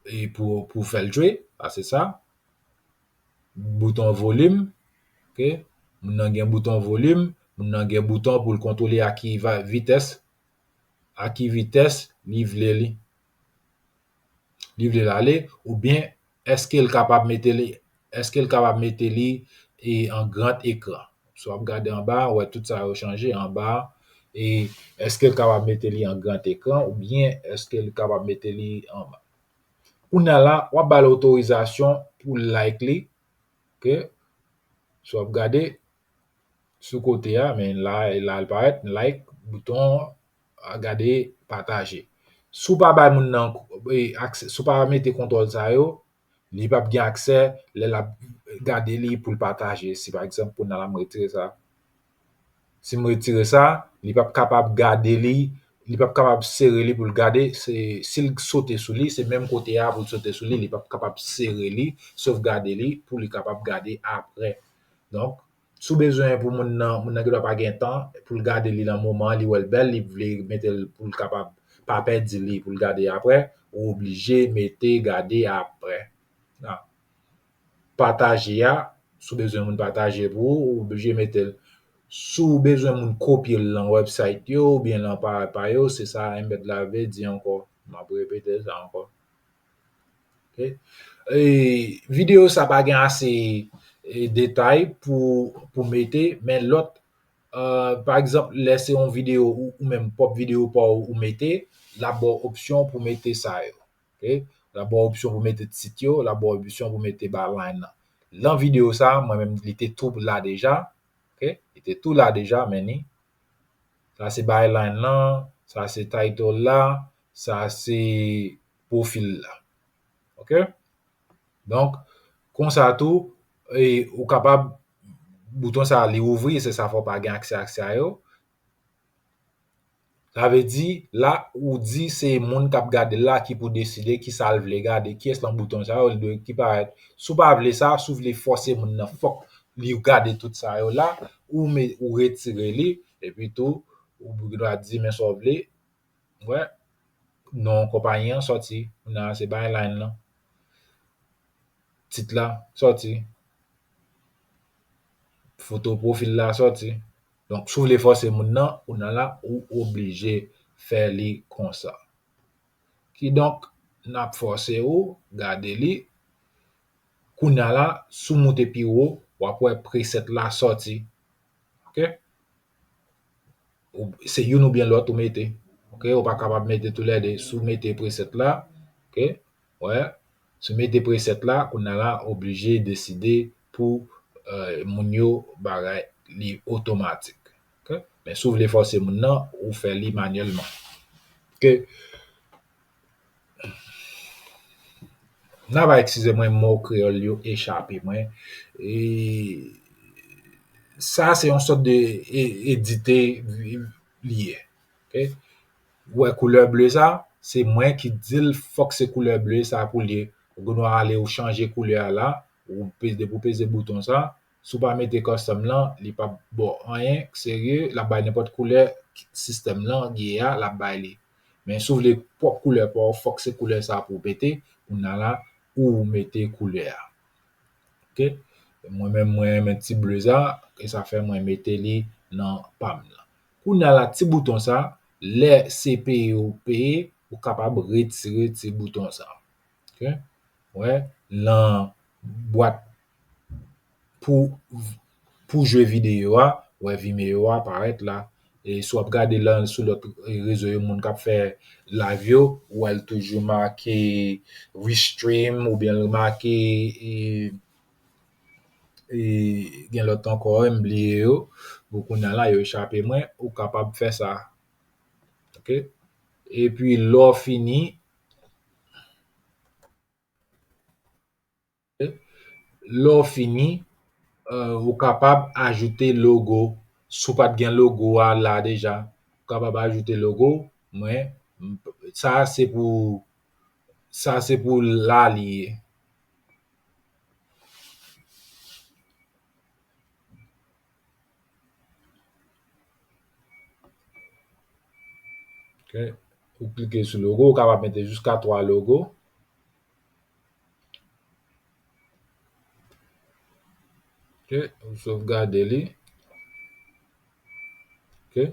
e pou, pou fè l jwe, sa se sa. Bouton volim, ok? Moun nan gen bouton volim, moun nan gen bouton pou l kontwole a ki va-, vitès, a ki vitès li vle li, li vle l ale, oubyen èske l kapab mete li, èske l kapab mete li, e, an gran ekran. Si w ap gade anba, w wè tout sa yo chanje anba. E èske l kapab mete li an gran ekran oubyen èske l kapab mete li anba? Kounye a la, w ap ba l otorizasyon pou l like li. Ok? Si w ap gade, sou kote a, men la, la l parèt, like, bouton, a, gade, pataje. Si w pa bay moun nan, e, aksè, si w pa mete kontwòl sa yo, li p ap gen aksè lè l ap gade li pou l pataje. Si pa egzanp, kounye a la m retire sa. Si m retire sa, li p ap kapab gade li, li p ap kapab sere li pou l gade. Se, si l sote sou li, se menm kote a pou l sote sou li, li p ap kapab sere li, sovgade li pou li kapab gade apre. Donk, si w bezwen pou moun nan, moun nan gendwa pa gen tan pou l gade li nan moman an, li wè l bèl, li vle mete l pou l kapab pa pèdi li pou l gade apre, ou oblije mete gade apre. Nan pataje a, si w bezwen moun pataje pou ou, ou oblije mete l. Si w bezwen moun kopye l nan website yo oubyen nan pa, pa yo, se sa embed la vle di ankò. M ap repete sa ankò. Ok? E, videyo sa pa gen ase, e, detay pou, pou mete, men lòt, e, pa egzanp, lè se yon videyo ou, ou menm pwòp videyo pa w ou mete, l ap ba w opsyon pou mete sa yo. Ok? L ap ba w opsyon pou mete tit yo, l ap ba w opsyon pou mete byline nan. Lan videyo sa, mwen menm, li te tou la deja. Ok? Li te tou la deja, men ni. Sa se byline lan, sa se title la, sa se pwofil la. Ok? Donk, konsa tou, e, ou kapab, bouton sa a, li ouvri, se sa fè w pa gen aksè, aksè a yo. Sa vle di, la, ou di se moun k ap gade l la ki pou deside ki sa l vle gade, kiyès lan bouton sa yo, li dwe ki parèt. Si w pa vle sa, si w vle fòse moun nan, fòk li gade tout sa yo la, ou me, ou retire li, epi tou, ou gendwa di, men sa w vle, wè, non konpayi an sòti, kounye a se byline lan. Tit la sòti. Foto pwofil la sòti. Donk, si w vle fòse moun nan, ou nan la, ou oblije fè li konsa. Kidonk, n ap fòse ou gade li. Kounye a la, si w moute pi wo, w ap wè preset la sòti. Ok? Ou, se youn oubyen lòt ou mete. Ok? Ou pa kapab mete toulède. Si w mete preset la, ok? Wè, si w mete preset la, kounye a la, oblije deside pou, e, moun yo bagay li otomatik. Ok? Men si w vle fòse moun nan, ou fè li manyèlman. Ok? N a va eskize mwen, mo kreyòl yo echape mwen. E sa se yon sòt de e, edite li ye. Ok? Ou wè koulè ble sa, se mwen ki di l fòk se koulè ble sa pou l ye. Ou gendwa ale ou chanje koulè a la, ou peze, depi w peze bouton sa, si w pa mete custom lan, li p ap ba w anyen serye, l ap bay nenpòt koulè sistèm lan gen a, l ap bay li. Men si w vle pwòp koulè pa w, fòk se koulè sa pou w mete. Kounye a la, ou mete koulè a. Ok? Mwen menm, mwen renmen ti ble sa, e sa fè mwen mete li nan pa m nan. Kounye a la, ti bouton sa, lè se peye ou peye, ou kapab retire ti bouton sa. Ok? Wè, lan bwat pou, pou jwe videyo a, wè Vimeo a parèt la. E si w ap gade lan sou lòt, e, rezo yo, moun k ap fè live yo, ou wè l toujou make restream oubyen l make, e, e, gen lòt ankò, m bliye yo. Bon, kounye a la, yo echape mwen, ou kapab fè sa. Ok? Epi lè w fini, lè w fini, e, ou kapab ajoute logo. Si w pa t gen logo a la deja, ou kapab ajoute logo. Mwen, m, sa se pou, sa se pou la li ye. Ok. Ou klike sou logo, ou kapab mete jiska twa logo. Ok, ou sovgade li. Ok.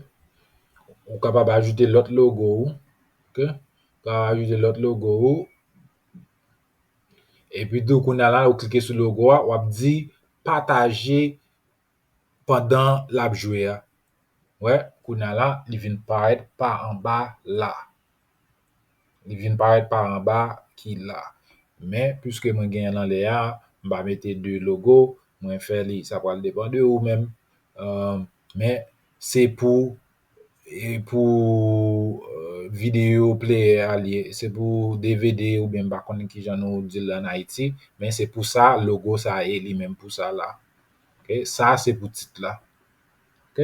Ou kapab ajoute lòt logo ou. Ok. Ou kapab ajoute lòt logo ou. Epi tou, kounye a la, ou klike sou logo a, w ap di pataje pandan l ap jwe a. Wè, kounye a la, li vin parèt pa anba la. Li vin parèt pa anba ki la. Men, piske mwen genyen l anlè a, m pa mete de logo, mwen fè li, sa pral depann de ou menm. Euh, men se pou, e pou, euh, video player a li ye, se pou D V D oubyen m pa konnen kijan nou di l ann Ayiti, men se pou sa logo sa ye li menm pou sa la. Ok, sa se pou tit la. Ok.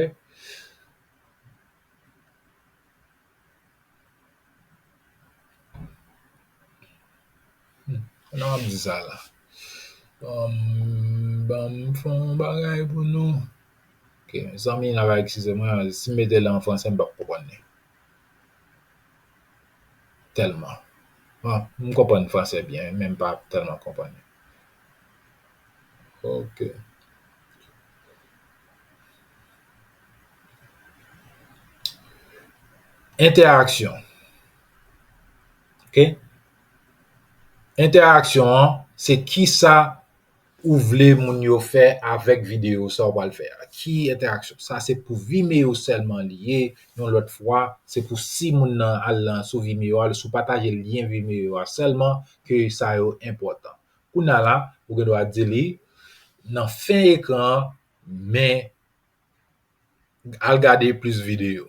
Hmm, kòman m ap di sa la? Ban m, ban m fè yon bagay pou nou. Ok, zanmi n ap eskize mwen, si m mete l an fransè, m p ap konprann li. Tèlman. Bon, m konprann fransè byen, men m pa tèlman konprann li. Ok. Entèaksyon. Ok? Entèaksyon an, se kisa ou vle moun yo fè avèk videyo sa w pral fè a. Ki entèaksyon? Sa se pou Vimeo sèlman li ye. Yon lòt fwa, se pou si moun nan al nan, sou Vimeo a, si w pataje lyen Vimeo a sèlman ke sa yo enpòtan. Kounye a la, ou gen dwa di li nan fen ekran an, men al gade plis videyo.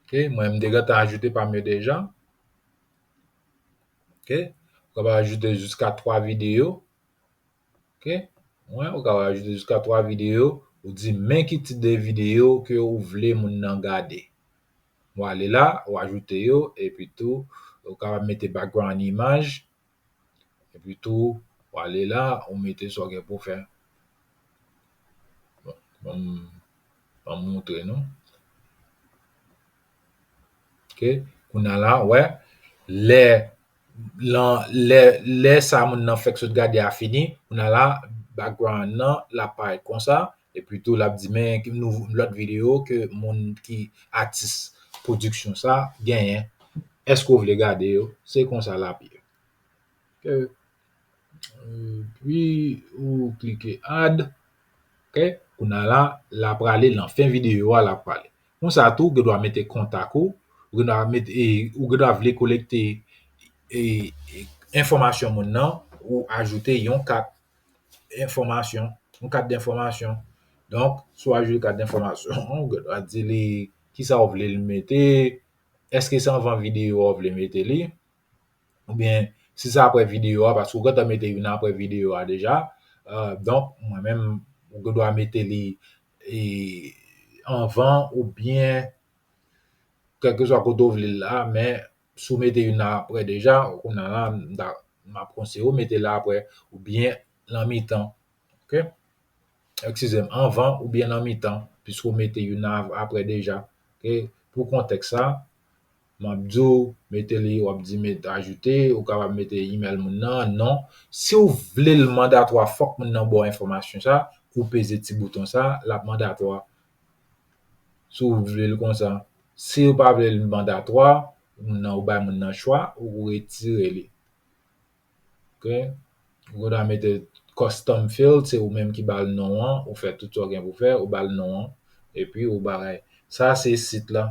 Ok, mwen, m te gentan ajoute pa m yo deja. Ok, ou kapab ajoute jiska twa videyo. Ok, mwen, ou kapab ajoute jiska twa videyo. Ou di men ki tit de videyo ke ou vle moun nan gade. Ou ale la, ou ajoute yo, epi tou, ou kapab mete background imaj. Epi tou, w ale la, ou mete sa w gen pou w fè. Bon, ban m, ban m montre nou. Ok, kounye a la, w wè, lè, lan, lè, lè sa moun nan fèk sot gade a fini, kounye a la, background nan, l ap parèt konsa, epi tou, l ap di, men nou, lòt videyo ke moun ki atis pwodiksyon sa genyen. Èske w vle gade yo? Se konsa l ap ye. Ok. Epi ou klike add. Ok. Kounye a la, l ap prale nan fen videyo a, l ap prale. Konsa tou, ou gen dwa mete kontak ou, ou gen dwa mete, e, ou gen dwa vle kolekte, e, e, enfòmasyon moun nan, ou ajoute yon kat enfòmasyon, yon kat enfòmasyon. Donk, si w ajoute kat enfòmasyon, ou gen dwa di li kisa w vle l mete, èske se anvan videyo a w vle mete li? Oubyen si se apre videyo a, paske ou gentan mete youn apre videyo a deja. Euh, donk, mwen menm, ou gen dwa mete li, e, anvan oubyen kèlkeswa kote w vle l la, men si w mete youn apre deja, kounye a la, m ta, m ap konseye w mete l apre oubyen nan mitan. Ok? Eskize m, anvan oubyen nan mitan, piske w mete youn a-, apre deja. Ok? Pou kontèks sa, m ap di w, mete li, w ap di met ajoute, ou kapab mete imèl moun nan, non. Si w vle l mandatwa, fòk moun nan ba w enfòmasyon sa, ou peze ti bouton sa, l ap mandatwa. Si w vle l konsa. Si w pa vle l mandatwa, moun nan, ou bay moun nan chwa, ou retire li. Ok? Ou gen dwa mete custom field, se ou menm ki ba l non an, ou fè tout sa w gen pou fè, ou ba l non an, epi ou bagay. Sa se sit la.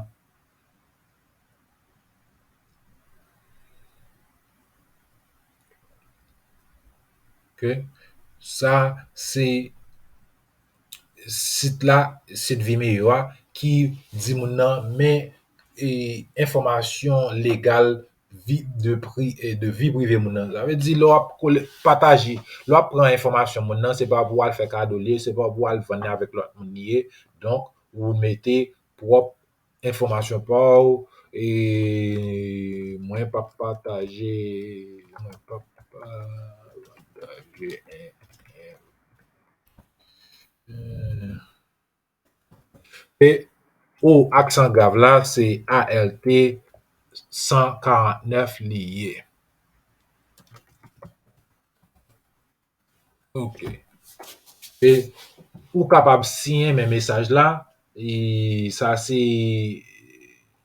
Ok? Sa se sit la, sit Vimeo a, ki di moun nan, men, e, enfòmasyon legal vi, de pri, e, de vi prive moun nan. Sa vle di, lè w ap kole-, pataje, lè w ap pran enfòmasyon moun nan, se pa pou w al fè kado li ye, se pa pou w al vann li avèk lòt moun li ye. Donk, ou mete pwòp enfòmasyon pa w, e mwen p ap pataje, mwen p ap pa-, pataje, e, e, e, e, o aksan grav la, se A L T san karant nèf li ye. Ok. E ou kapab siyen men mesaj la, e sa se,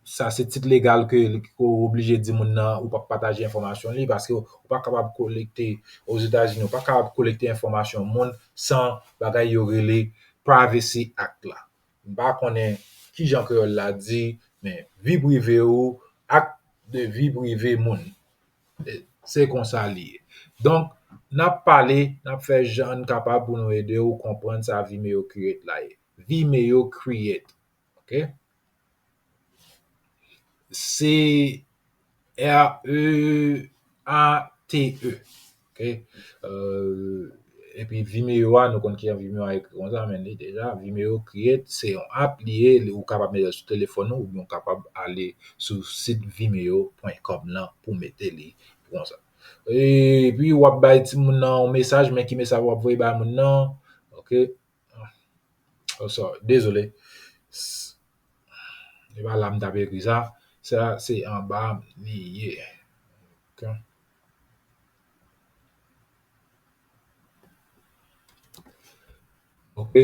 sa se tit legal ke, ke w oblije di moun nan ou p ap pataje enfòmasyon li, paske ou pa kapab kolekte, Ozetazini, ou pa kapab kolekte enfòmasyon moun san bagay yo rele Privacy Act la. M pa konnen kijan kreyòl la di, men vi prive ou, ak de vi prive moun. E, se konsa li ye. Donk, n ap pale, n ap fè jan n kapab pou nou ede w konprann sa Vimeo Create la ye. Vimeo Create. Ok? C R E A T E. Ok? Euh, epi Vimeo a, nou konn kijan Vimeo a ekri konsa, men li deja, Vimeo Create, se yon app li ye, ou kapab mete l sou telefòn ou, oubyen ou kapab ale sou sit vimeo pwen kòm lan pou mete li konsa. Epi w ap bay timoun nan yon mesaj, men ki mesaj w ap voye bay moun nan? Ok? Oh, sorry, dezole. S-, e pa la m t ap ekri sa. Sa se anba m li ye. Ok. Ok.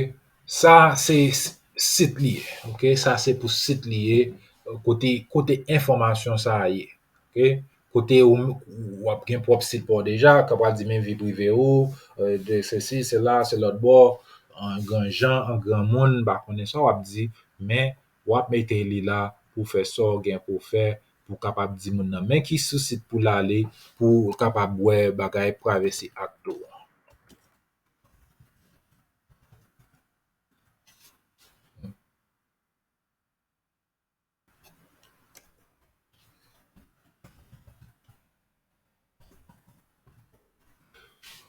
Sa se s-, sit li ye. Ok. Sa se pou sit li ye. Kote, kote enfòmasyon sa a ye. Ok? Kote ou, w ap gen pwòp sit pa w deja, k ap pral di men vi prive ou, euh, de sesi, sela, se lòt bò, an gran jan, an gran moun, m pa konnen sa w ap di, men w ap mete li la pou fè sa w gen pou w fè, pou w kapab di moun nan men ki sou sit pou l ale, pou w kapab wè bagay Privacy Act ou an.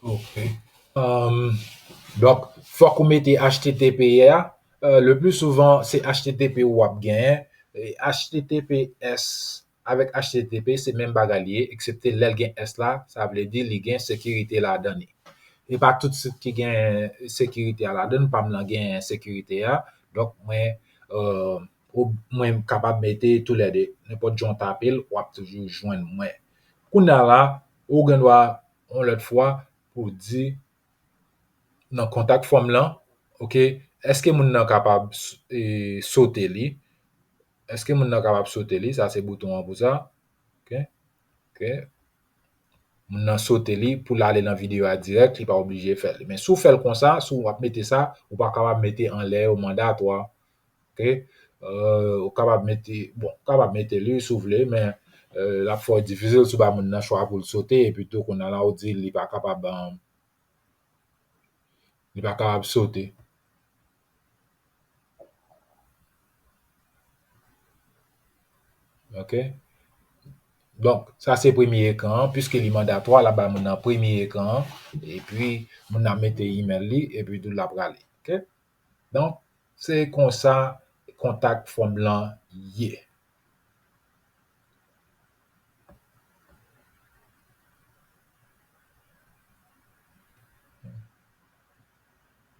Ok. Um, donk, fòk ou mete H T T P a. Euh, le plus souvent, se H T T P ou ap genyen. E H T T P S avèk H T T P, se menm bagay li ye, eksepte lè l gen S la, sa vle di li gen sekirite ladan li. E pa tout sit ki gen sekirite a ladan, pa m lan gen sekirite a. Donk, mwen, euh, ou, mwen kapab mete toulède. Nenpòt jan w tape l, w ap toujou jwenn mwen. Kounye a la, ou gen dwa, yon lòt fwa, pou di, nan kontak fòm lan, ok, èske moun nan kapab s-, e, sote li? Èske moun nan kapab sote li? Sa se bouton an pou sa. Ok. Ok. Moun nan sote li pou l ale nan videyo a dirèk, li pa oblije fè l. Men si w fè l konsa, si w ap mete sa, ou pa kapab mete anlè yo mandatwa. Ok. Euh, ou kapab mete, bon, ou kapab mete li si w vle, men, euh, l ap fè w difisil si w ba moun nan chwa pou l sote, epi tou kounye a la ou di li pa kapab, euh, li pa kapab sote. Ok. Donk, sa se premye ekran an, piske li mandatwa, l ap bay moun nan premye ekran an, epi moun nan mete email li, epi tou l ap rale. Ok. Donk, se konsa kontak fòm lan ye.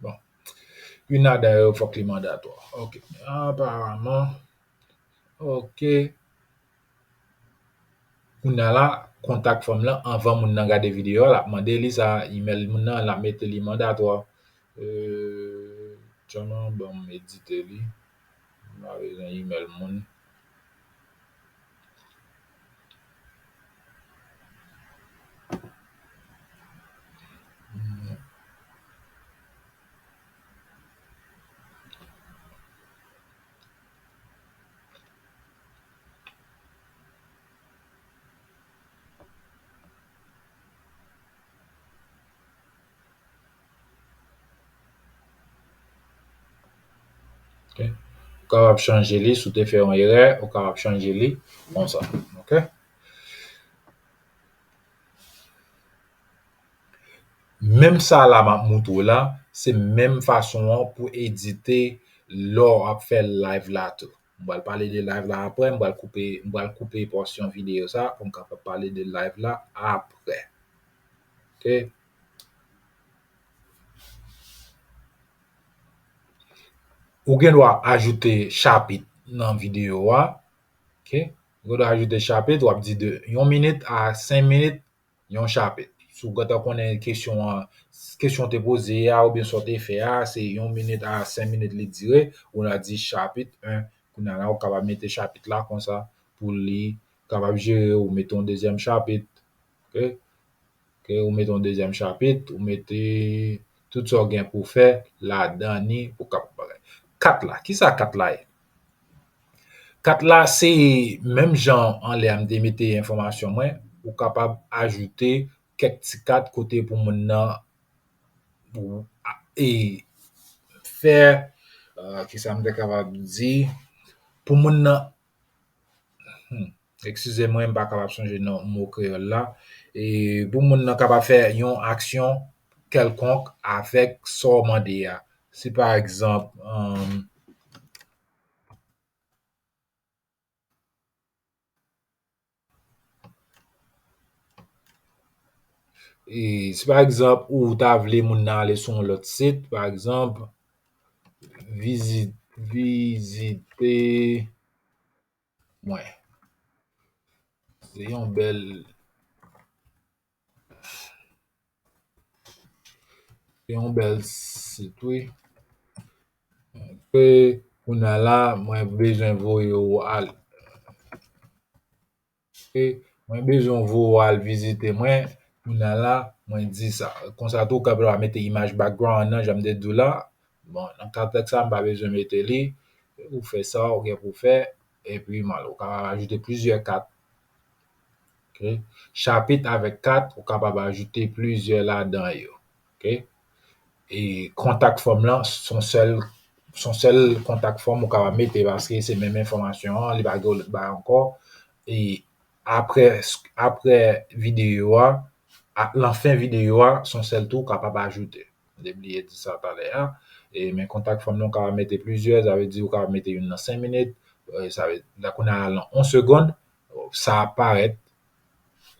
Bon. Youn ladan yo fòk li mandatwa. Ok. Aparaman. Ok. Kounye a la, kontak fòm lan, anvan moun nan gade videyo a, l ap mande li sa, email moun nan, l ap mete li mandatwa. Euh, Jan ban m edite li. M pa bezwen email moun. Ok. Ou kapab chanje li, si w te fè yon erè, ou kapab chanje li konsa. Ok. Menm sa la m ap montre w la, se menm fason an pou edite lè w ap fè live la tou. M pral pale de live la apre, m pral koupe, m pral koupe pòsyon videyo sa pou m kapab pale de live la apre. Ok. Ou gen dwa ajoute chapit nan videyo a. Ok. Ou gen dwa ajoute chapit, w ap di de yon minit a senk minit, yon chapit. Si w gentan konnen kesyon an, kesyon w te poze a, oubyen sa w te fè a, se yon minit a senk minit li dire, ou la di chapit en, kounye a la, ou kapab mete chapit la konsa, pou li kapab jere, ou mete yon dezyèm chapit. Ok? Ok, ou mete yon dezyèm chapit, ou mete tout sa w gen pou w fè ladan li, pou w kapab bagay. Kat la, kisa kat la ye? Kat la, se menm jan anlè a m te mete enfòmasyon mwen, ou kapab ajoute kèk ti kat kote pou moun nan, pou, a, e, fè, Euh, ki sa m te kapab di? Pou moun nan, hmm, eskize mwen, m pa kapab sonje non mo kreyòl la. E pou moun nan kapab fè yon aksyon kèlkonk avèk sa w mande a. Si pa egzanp, um, E si pa egzanp ou ta vle moun nan ale sou yon lòt sit, pa egzanp, vizit, vizite mwen. Se yon bèl Se yon bèl sit, wi. Ke kounye a la, mwen bezwen voye w al. Ke mwen bezwen voye w al vizite mwen. Kounye a la, mwen di sa. Konsa tou, w kapab mete imaj background nan, jan m te di w la. Bon, nan ka tèks sa, m pa bezwen mete li. Ou fè sa, ou gen pou fè. Epi, mal, ou kapab ajoute plizyè kat. Ok. Chapit avèk kat, ou kapab ajoute plizyè ladan yo. Ok. E kontak fòm lan, se yon sèl, se yon sèl kontak fòm ou kapab mete paske se menm enfòmasyon an, li pa gen lòt bagay ankò. E apre, apre videyo a, a, lan fen videyo a, se yon sèl tou ou kapab ajoute. M te bliye di sa talè a. E, men kontak fòm lan, ou kapab mete plizyè, sa vle di ou kapab mete youn nan senk minit, e, sa vle, la kounye a lan yon segonn, sa ap parèt.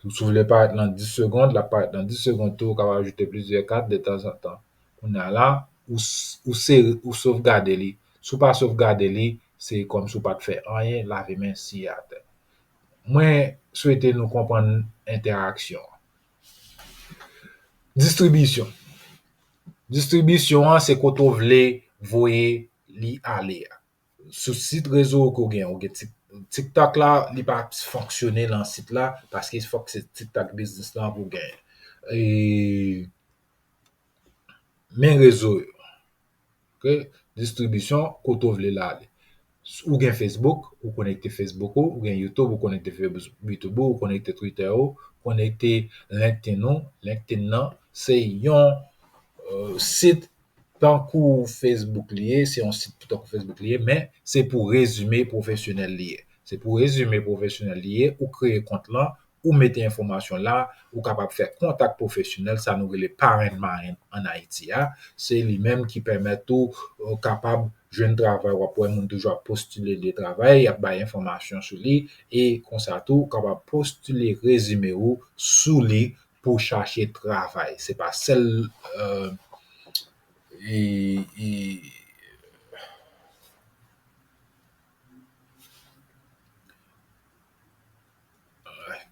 Si w vle parèt lan dis segonn, l ap parèt lan dis segonn tou, ou kapab ajoute plizyè kat detanzantan. Kounye a la, ou, s- ou sere, ou sovgade li. Si w pa sovgade li, se kòmsi w pa t fè anyen, lave men, siye atè. Mwen swete nou konprann entèraksyon an. Distribisyon. Distribisyon an, se kote w vle voye li ale a. Sou sit rezo ke w gen, ou gen Tik- TikTok la, li pa fonksyone lan sit la, paske fòk se TikTok business lan pou w genyen. E, men rezo yo. Ok? Distribisyon, kote w vle l ale. Ou gen Facebook, ou konekte Facebook ou, ou gen YouTube, ou konekte Facebook, YouTube ou, ou konekte Twitter ou, konekte LinkedIn ou. LinkedIn nan, se yon, euh, sit tankou Facebook li ye, se yon sit tankou Facebook li ye, men se pou rezime pwofesyonèl li ye. Se pou rezime pwofesyonèl li ye, ou kreye kont lan, ou mete enfòmasyon la, ou kapab fè kontak pwofesyonèl, sa nou rele parenn marenn ann Ayiti a. Se li menm ki pèmèt ou, ou kapab jwenn travay, w ap wè moun toujou ap postile de travay, y ap bay enfòmasyon sou li, e konsa tou, ou kapab postile rezime ou sou li pou chache travay. Se pa sèl, euh, e, e,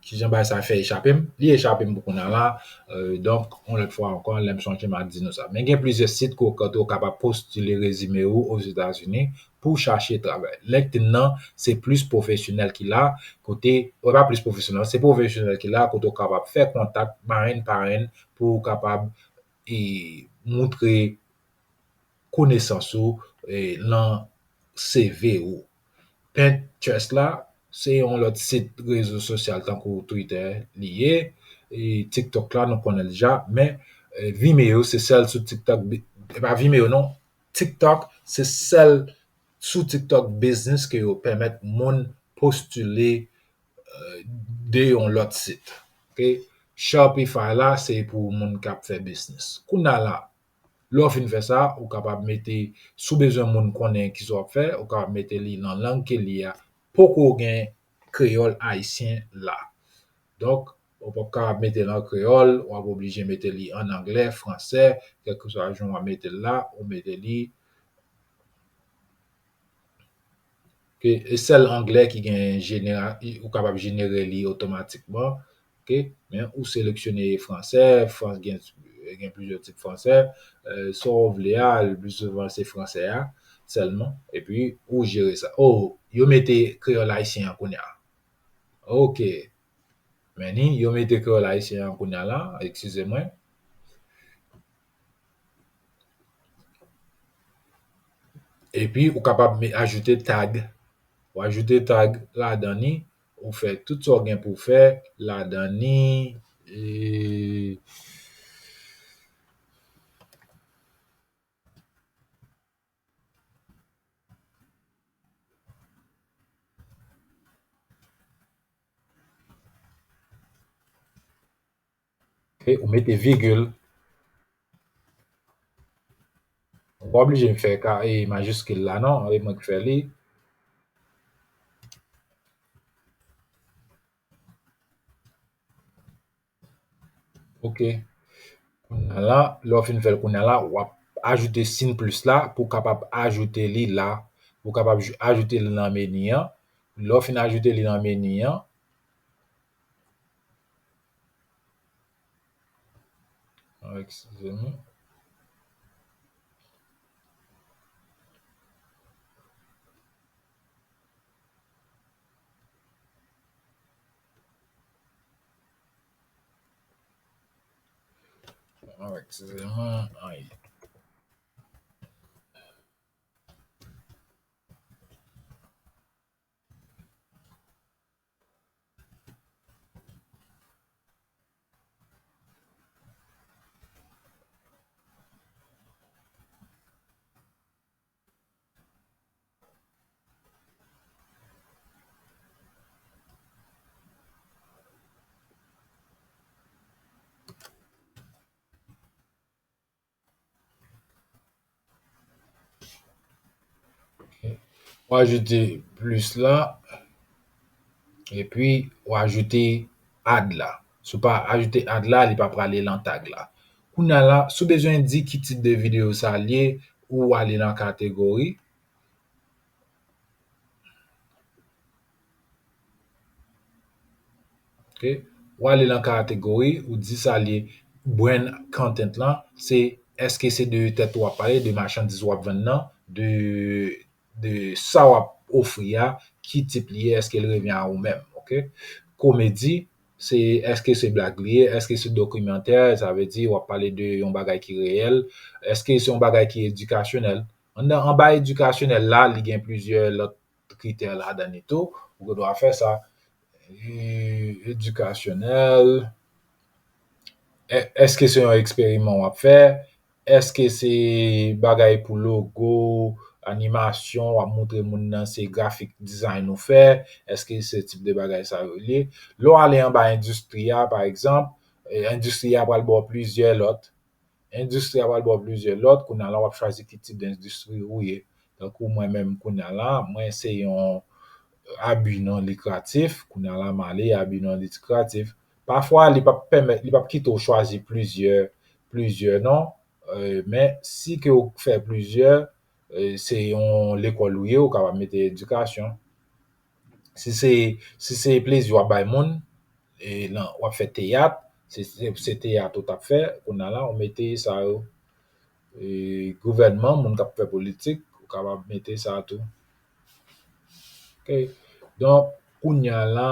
kijan bagay sa fè echape m? Li echape m pou kounye a la. Euh, donk, yon lòt fwa ankò, lè m sonje m a di nou sa. Men gen plizyè sit kote w kapab postile rezime ou Ozetazini pou chache travay. LinkedIn nan, se plis pwofesyonèl ki la, kote, e pa plis pwofesyonèl, se pwofesyonèl ki la, kote w kapab fè kontak, marenn parenn, pou w kapab, e, moutre konesans ou, e, lan C V ou. Pinterest la, se yon lòt sit rezo sosyal tankou Twitter li ye, e TikTok la, nou konnen l deja, men, e, Vimeo, se sèl sou TikTok, bi- e pa Vimeo non, TikTok, se sèl sou TikTok Business ke yo pèmèt moun postile, euh, de yon lòt sit. Ok? Shopify la, se pou moun k ap fè biznis. Kounye a la, lè w fin fè sa, ou kapab mete, si w bezwen moun konnen kisa w ap fè, ou kapab mete li nan lang ke li a. Poko gen kreyòl ayisyen la. Donk, ou p ap kapab mete l an kreyòl, w ap oblije mete li an anglè, fransè, kèlkeswa jan w ap mete l la, ou mete li. Ke e sèl anglè ki gen jenera, ou kapab jenere li otomatikman. Ok? Men ou seleksyone fransè, Frans gen, gen plizyè tip fransè. Euh, sa w vle a, le pli souvan se fransè a sèlman. Epi ou jere sa. Oh, yo mete kreyòl ayisyen an kounye a. Ok. Men ni, yo mete kreyòl ayisyen an kounye a la, eskize mwen. Epi ou kapab me- ajoute tag. Ou ajoute tag ladan ni, ou fè tout sa w gen pou w fè ladan ni. E Ok, ou mete vigil. Ou pa oblije fè ka, e, majiskil la, non. E mwen ki fè li. Ok. Kounye a la, lè w fin fè l kounye a la, w ap ajoute siy plis la pou w kapab ajoute li la. Pou w kapab jou- ajoute li nan meni an. Lè w fin ajoute li nan meni an, ah, eskize m. Ah, eskize m. Ay. Ok. W ajoute plis la, epi w ajoute add la. Si w pa ajoute add la, li pa prale nan tag la. Kounye a la, si w bezwen di ki tip de videyo sa l ye, ou ale nan kategori. Ok. Ou ale nan kategori, ou di sa l ye brand content lan, se èske se de tèt ou w ap pale, de machandiz w ap vann nan, de, de sa w ap ofri a, ki tip li ye, èske l revyen a ou menm, ok? Komedi, se èske se blag li ye, èske se dokimantè, sa vle di w ap pale de yon bagay ki reyèl, èske se yon bagay ki edikasyonèl. Anndan, anba edikasyonèl la, li gen plizyè lòt kritè ladan li tou, ou gen dwa fè sa. E, edikasyonèl, è- èske se yon eksperiman w ap fè? Èske se bagay pou logo, animasyon, w ap montre moun nan se grafik design ou fè? Èske se tip de bagay sa yo l ye? Lè w ale anba endistri a, pa egzanp, e, endistri a pral ba w plizyè lòt. Endistri a pral ba w plizyè lòt, kounye a la w ap chwazi ki tip endistri ou ye. Tankou mwen menm kounye a la, mwen se yon abi non likratif, kounye a la m ale abi non likratif. Pafwa, li p ap pèmèt, li p ap kite w chwazi plizyè, plizyè non, e, men si ke w fè plizyè, e, se yon lekòl ou ye, ou kapab mete edikasyon. Si se, si se plezi w ap bay moun, e, nan, w ap fè teyat, se, se, se teyat ou t ap fè, kounye a la, ou mete sa yo. E, gouvènman, moun k ap fè politik, ou kapab mete sa tou. Ok. Donk, kounye a la,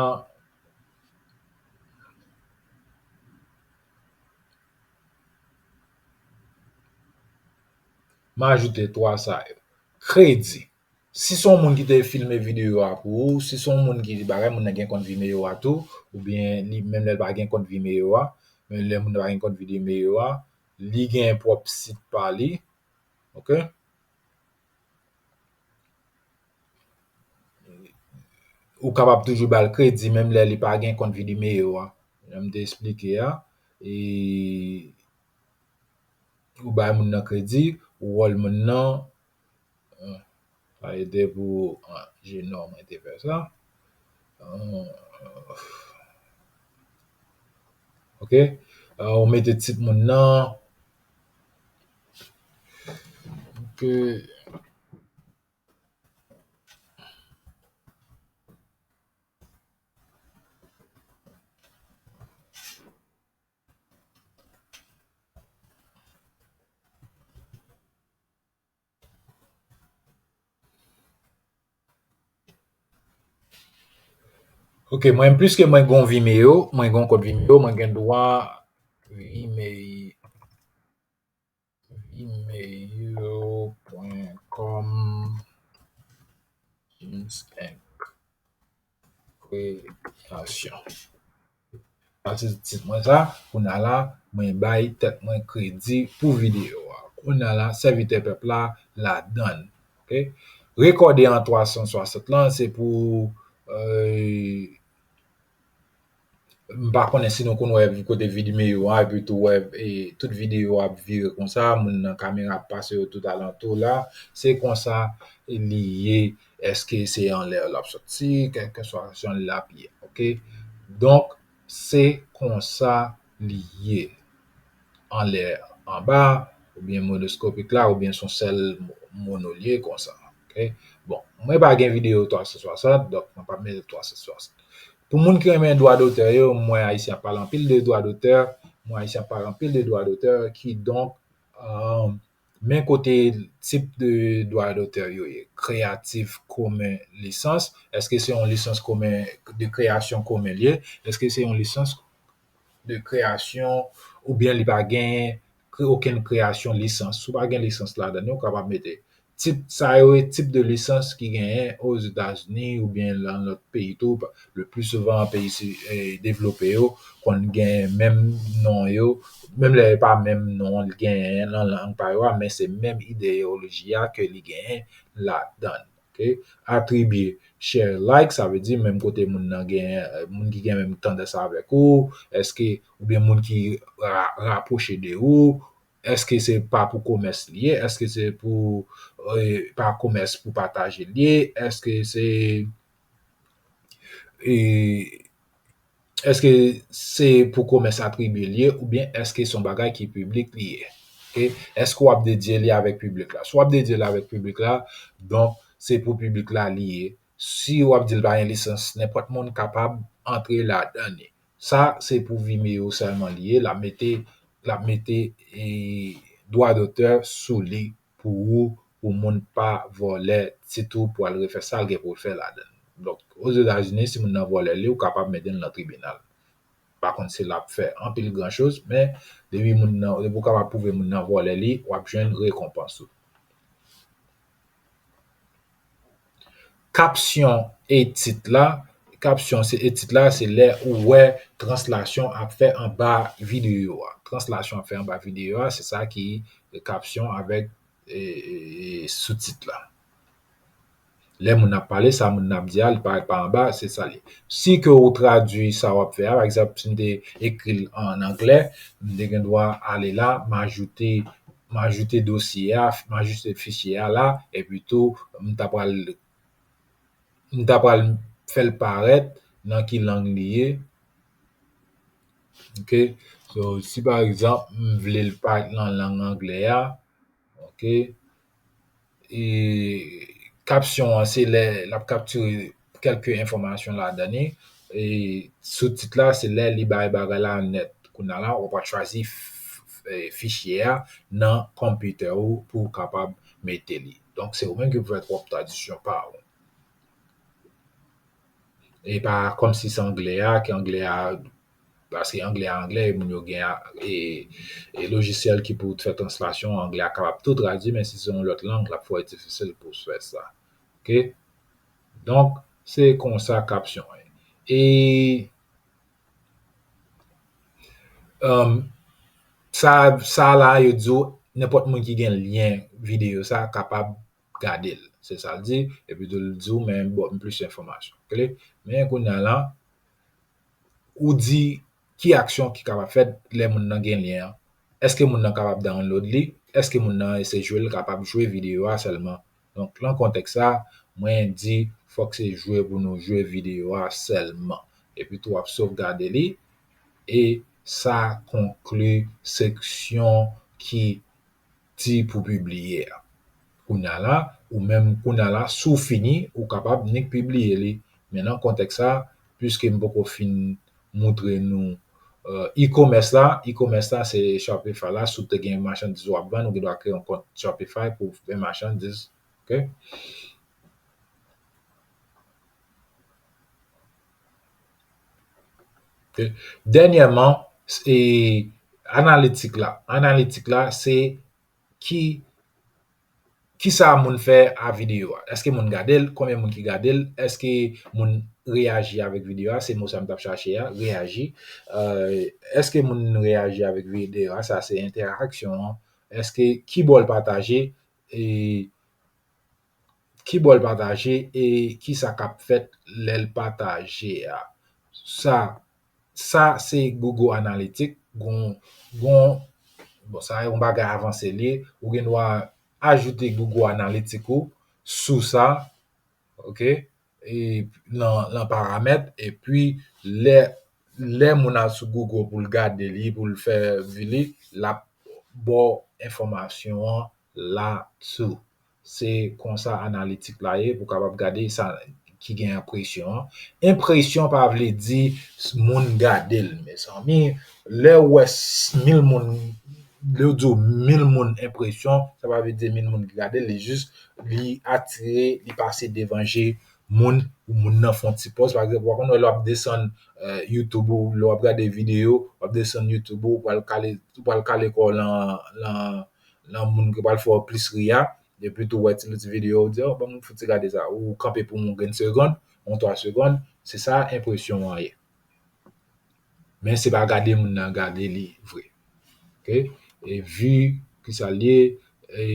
m ajoute twa sa yo. Kredi. Si se yon moun ki te filme videyo a pou ou, si se yon moun ki bagay, moun nan gen kont Vimeo a tou, oubyen li menm lè l pa gen kont Vimeo a, men lè moun nan pa gen kont Vimeo a, li gen pwòp sit pa li. Ok? Ou kapab toujou ba l kredi menm lè li pa gen kont Vimeo a. Jan m te esplike a, e ou bay moun nan kredi, ou wòl moun nan, sa ede pou, ah, Jenò mwen te fè sa. Ah, ok. Ah, ou mete tit moun nan. Ok. Ok, mwen, piske mwen gon Vimeo, mwen gon kont Vimeo, mwen gen dwa Vimeo, vimeo pwen kòm James Inc. Kreyasyon. Sa se tit mwen sa. Kounye a la, mwen bay tèt mwen kredi pou videyo a. Kounye a la, sèvitè pèp la ladann. Ok? Rekòde an twa san swasant lan, se pou, euh, M pa konnen si nou konn wè kote videyo a, epi tou wè, e, tout videyo ap vire konsa, moun nan kamera ap pase yo tout alantou la. Se konsa li ye. Èske se anlè l ap soti, kèlkeswa jan l ap ye, oke? Donk, se konsa li ye. Anlè, anba, oubyen monoskopik la, oubyen se yon sèl mo-, mono l ye konsa, oke? Bon, mwen pa gen videyo twa san swasant, donk mwen p ap mete twa san swasant. Pou moun ki renmen dwa dotè yo, m wè Ayisyen ap pale anpil de dwa dotè, m wè Ayisyen ap pale anpil de dwa dotè, kidonk, euh, men kote tip de dwa dotè yo ye. Kreyatif, komen, lisans. Èske se yon lisans komen, de kreyasyon komen l ye? Èske se yon lisans de kreyasyon, oubyen li pa gen kre-, okenn kreyasyon lisans? Si w pa gen lisans ladan li, ou kapab mete tip, sa yo e tip de lisans ki genyen Ozetazini oubyen nan lòt peyi tou. Le plus souvent, peyi si, eh, devlope yo konn gen menm non yo, menm lè e pa menm non li genyen nan lang pa yo a, men se menm ideyoloji a ke li genyen ladan l. Oke? Atribye, share, like, sa vle di menm kote moun nan gen, moun ki gen menm tandans avèk ou, èske, oubyen moun ki ra-, rapwoche de ou, èske se pa pou komès li ye? Èske se pou, eh, pa komès pou pataje li ye? Èske se, eh, èske se pou komès atribye li ye? Oubyen èske se yon bagay ki piblik li ye? Oke? Èske w ap dedye li avèk piblik la? Si w ap dedye li avèk piblik la, donk, se pou piblik la li ye. Si w ap di l pa gen lisans, nenpòt moun kapab antre ladan li. Sa, se pou Vimeo sèlman li ye. L ap mete, l ap mete, e, dwa dotè sou li pou ou, pou moun pa vòlè tit ou pou al refè sa l gen pou l fè ladan l. Donk, Ozetazini, si moun nan vòlè li, ou kapab mennen l nan tribinal. Pa konn si l ap fè anpil gran choz, men depi moun nan, depi ou kapab pwouve moun nan vòlè li, w ap jwenn rekonpans ou. Kapsyon e tit la, kapsyon se, e tit la, se lè ou wè translasyon ap fè anba videyo a. Translasyon ap fè anba videyo a, se sa ki kapsyon avèk, e, e, e, soutit la. Lè moun ap pale, sa moun nan ap di a, li parèt pa anba, se sa li. Si ke ou tradui sa w ap fè a, pa egzanp, si m te ekri l an anglè, m te gen dwa ale la, m ajoute, m ajoute dosye a, m ajoute fichye a la, epi tou, m ta pral, m ta pral fè l parèt nan ki lang li ye. Oke? So, si pa egzanp, m vle l parèt nan lang anglè a, oke? E kapsyon an, se lè l ap kaptire kèlke enfòmasyon ladan li. E soutit la, se lè li bay bagay la nèt. Kounye a la, ou pral chwazi f-, f-, e, fichye a nan konpitè ou pou w kapab mete li. Donk, se ou menm ki pou fè pwòp tradiksyon pa ou. E pa kòmsi se anglè a, ke anglè a, paske anglè a anglè, e moun yo gen a, e, e lojisyèl ki pou fè translasyon, anglè a kapab tou tradui, men si se yon lòt lang, l ap fè w difisil pou w fè sa. Oke? Donk, se konsa kapsyon an ye. E, um, sa, sa la, yo di w, nenpòt moun ki gen lyen videyo sa kapab gade l. Se sa l di, epi tou l di w, men bon, plis enfòmasyon. Oke? Men kounye a la, ou di ki aksyon ki kapab fèt lè moun nan gen lyen an. Èske moun nan kapab download li? Èske moun nan se jwe l kapab jwe videyo a sèlman? Donk, nan kontèks sa, mwen di fòk se jwe pou nou jwe videyo a sèlman. Epi tou, w ap sovgade li. E sa konkli seksyon ki di pou pibliye a. Kounye a la, ou menm, kounye a la, si w fini, ou kapab nik pibliye li. Men nan kontèks sa, piske m poko fin moutre nou, euh, e-commerce la, e-commerce la, se Shopify la, si w te gen machandiz w ap vann, ou gen dwa kreye yon kont Shopify pou w ven machandiz. Oke? Oke? Dènyèman, e, analitik la. Analitik la, se ki, kisa moun fè a videyo a. Èske moun gade l? Konbyen moun ki gade l? Èske moun reyaji avèk videyo a? Se mo sa m t ap chache a, reyaji. Euh, èske moun reyaji avèk videyo a? Sa se entèraksyon an. Èske ki bò l pataje? E ki bò l pataje e kisa k ap fèt lè l pataje a. Sa, Sa se Google Analytics. Gon, gon, bon, sa yon bagay avanse li ye. Ou gen dwa ajoute Google Analytics ou sou sa, ok? E nan, nan paramèt, epi lè, lè moun al sou Google pou l gade li, pou l fè vi li, l ap ba w enfòmasyon an la tou. Se konsa analitik la ye pou w kapab gade sa ki gen enpresyon an. Enpresyon pa vle di s- moun gade l, mezanmi. Lè w wè s- mil moun, lè yo di w mil moun enpresyon, sa pa vle di mil moun ki gade l, li jis, li atire, li pase devan je moun, ou moun nan fè yon ti pòz. Pa egzanp, w konn wè lè w ap desann eh, YouTube ou, lè w ap gade videyo, w ap desann YouTube ou, ou pral kale, ou pral kale kò w lan, lan, lan moun ki pral fè w plis ri a, epi tou w wè ti, ti videyo, ou di, oh, ban m fouti gade sa. Ou kanpe pou yon grenn segonn, yon twa segonn, se sa enpresyon an ye. Men se pa gade moun nan gade li vre. Ok? E vi, ki sa l ye, e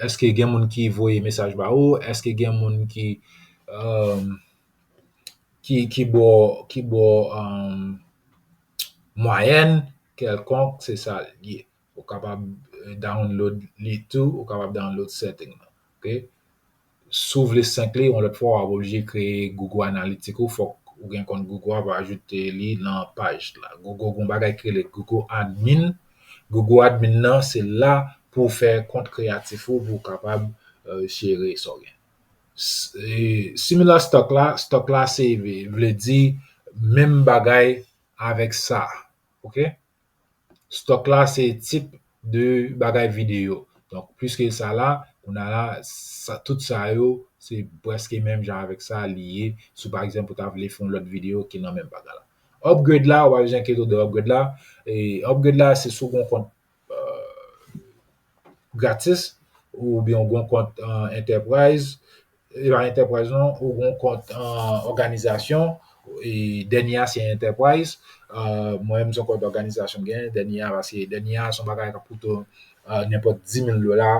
èske gen moun ki voye mesaj ba ou, èske gen moun ki, um, ki, ki ba w, ki ba w, um, mwayèn kèlkonk, se sa l ye. Ou kapab eh, download li tou, ou kapab download setting nan. Ok? Si w vle senk li, yon lòt fwa, w ap oblije kreye Google Analytics ou, fòk ou gen kont Google a pou ajoute li nan paj la. Google gon bagay ki rele Google Admin. Google Admin nan, se la pou w fè kont kreyatif ou, pou w kapab eh, jere sa w gen. S- eh, Similar stock la, stock la se vle di menm bagay avèk sa. Ok? Stock la se tip de bagay videyo. Donk, plis ke sa la, kounye a la, sa, tout sa yo, se prèske menm jan avèk sa li ye. Si w, pa egzanp, ou ta vle fè yon lòt videyo ki nan menm bagay la. Upgrade la, ou pa bezwen enkyete w de upgrade la. E upgrade la, se si w gon kont eh, gratis, oubyen w gon kont eh, enterprise, e pa enterprise non, ou gon kont eh, òganizasyon, e dènye a se enterprise, eh, mwen menm se yon kont òganizasyon m gen, dènye a, paske dènye a se yon bagay k ap koute w eh, nenpòt di mil dola,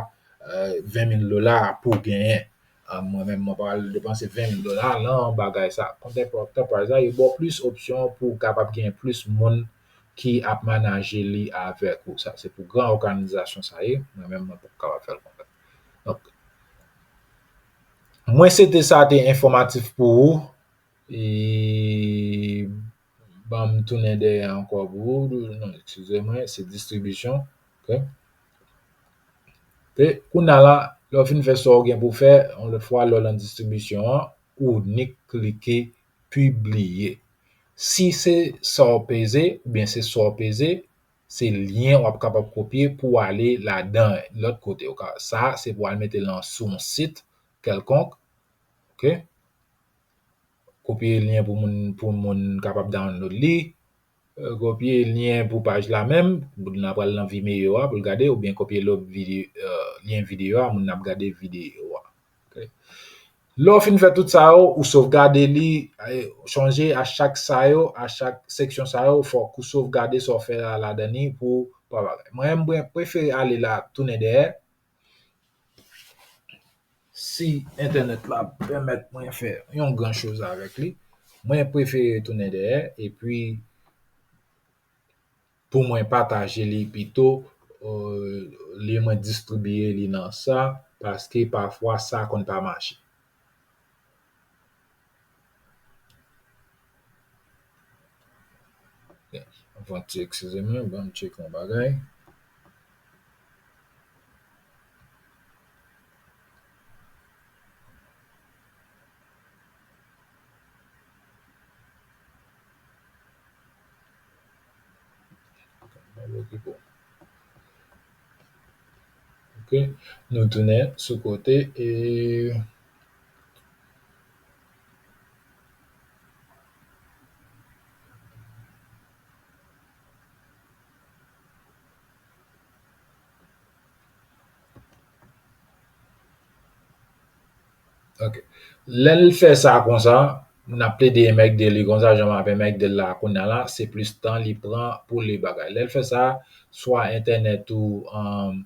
eh, ven mil dola pou w genyen. Ah, mwen menm, mwen pral depanse ven mil dola nan bagay sa. Kont enterprise la, yo ba w plis opsyon pou w kapab gen plis moun ki ap manaje li avèk ou. Sa, se pou gran òganizasyon sa ye. Mwen menm, mwen poko kapab fè l konsa. Donk, mwen swete sa te enfòmatif pou ou. E ban m tounen dèyè ankò pou ou. Non, eskize mwen, se distribisyon. Ok? Ok? Kounye a la, lè w fin fè sa w gen pou w fè, yon lòt fwa, lè w lan distribisyon an, ou nik klike pibliye. Si se sa w peze, oubyen se sa w peze, se lyen w ap kapab kopye pou w ale ladan lòt kote. Ou ka, sa, se pou w al mete l nan sou yon sit kèlkonk. Ok? Kopye lyen pou moun, pou moun kapab download li. Eh, kopye lyen pou paj la menm, moun nan pral nan Vimeo a pou l gade, oubyen kopye lòt vide, eh, lyen videyo a, moun nan ap gade videyo a. Ok? Lè w fin fè tout sa yo, ou sovgade li, eh, chonje a chak sa yo, a chak seksyon sa yo, fòk ou sovgade sa w fè a ladan li pou pa bagay. Mwen, mwen prefere ale la, tounen dèyè. Si entènèt la pèmèt mwen fè yon gran choz avèk li, mwen prefere tounen dèyè, epi pou mwen pataje li pito, eh, li mwen distribiye li nan sa, paske pafwa sa konn pa mache. Anvan ti, eskize mwen, ban m tcheke yon bagay. Ok, nou tounen sou kote e Ok. Lè l fè sa konsa, n ap plede enmègde li konsa, jan m ap enmègde l la kounye a la, se plis tan li pran pou li bagay. Lè l fè sa, swa entènèt ou, um,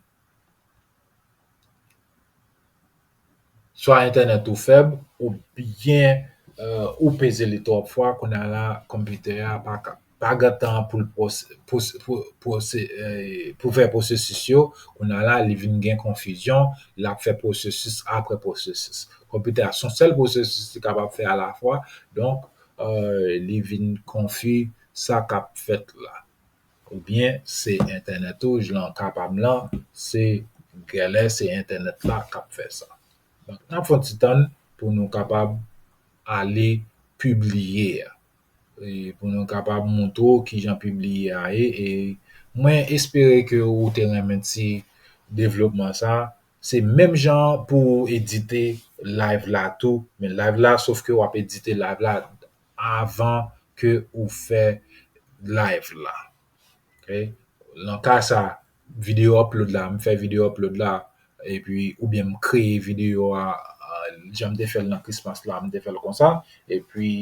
swa entènèt ou fèb, oubyen euh, ou peze li twòp fwa, kounye a la, konpitè a pa ka, pa gen tan pou l pwose-, pwose-, pou, pwose-, eh, pou fè pwosesis yo, kounye a la, li vin gen konfizyon, l ap fè pwosesis apre pwosesis. Konpitè a, se yon sèl pwosesis li kapab fè alafwa, donk, euh, li vin konfi sa k ap fèt la. Oubyen se entènèt ou, jan ka pa m lan, se genlè se entènèt la k ap fè sa. Donk, n ap fè yon ti tann pou nou kapab ale pibliye a. E pou nou kapab montre w kijan pibliye a ye. E mwen espere ke ou te renmen ti devlopman sa. Se menm jan pou w edite live la tou, men live la, sof ke w ap edite live la avan ke ou fè live la. Ok? Nan ka sa, videyo upload la, m fè videyo upload la, epi oubyen m kreye videyo a, a, jan m te fè l nan Christmas la, m te fè l konsa, epi,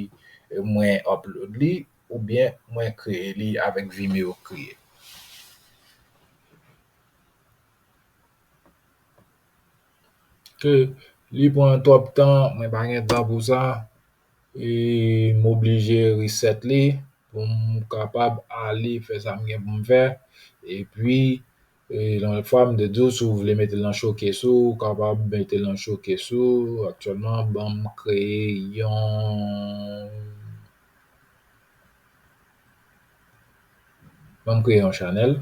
e, mwen upload li, oubyen mwen kreye li avèk Vimeo kreye. Ke li pran twòp tan, mwen pa gen tan pou sa. E m oblije reset li pou m kapab ale fè sa m gen pou m fè. Epi, e, yon lòt fwa, m te di w, si w vle mete l nan showcase ou, ou kapab mete l nan showcase ou. Aktyèlman, ban m kreye yon, ban m kreye yon chanèl.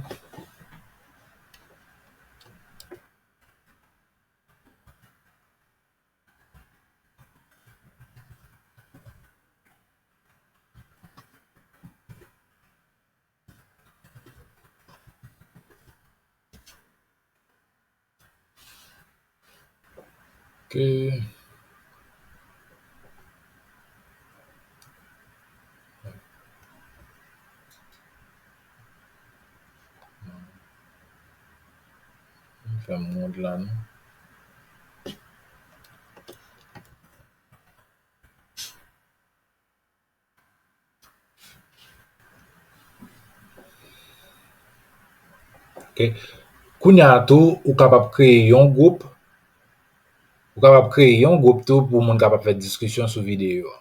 Ok. Fè m wont la, non. Ok. Kounye a tou, ou kapab kreye yon gwoup. Ou kapab kreye yon gwoup tou pou moun kapab fè diskisyon sou videyo a.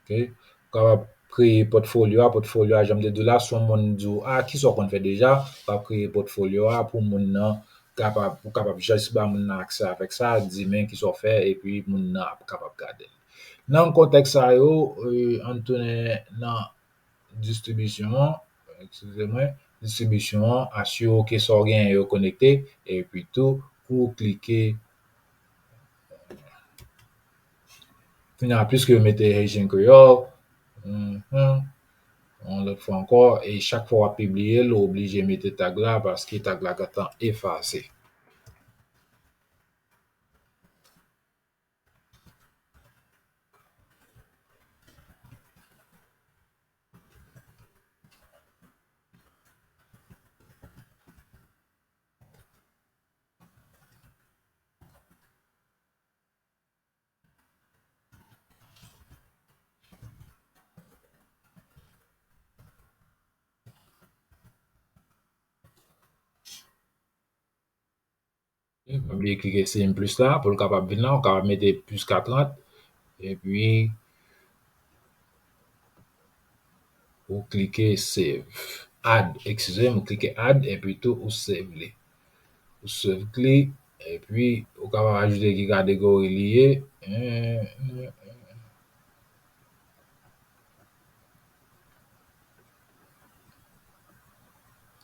Ok? Ou kapab kreye pòtfolyo a. Pòtfolyo a, jan m te di w la, si yon moun di w, a, kisa w konn fè deja, ou kapab kreye pòtfolyo a pou moun nan kapab, ou kapab jis ba moun nan aksè avèk sa, di men kisa w fè, epi moun nan ap kapab gade l. Nan kontèks sa yo, e, ann tounen nan distribisyon an, eskize mwen, distribisyon an, asire w ke sa w genyen yo konekte, epi tou, ou klike. Kounye a, pliske yo mete Haitian Creole, mhm, yon lòt fwa ankò, e chak fwa w ap pibliye l, ou oblije mete tag la, paske tag la gentan efase. Pa bliye klike save plis la pou l kapab vin la. Ou kapab mete plis katran. Epi, ou klike save. Add, eskize m, ou klike add, epi tou ou save li. Ou save li, epi ou kapab ajoute ki kategori li ye.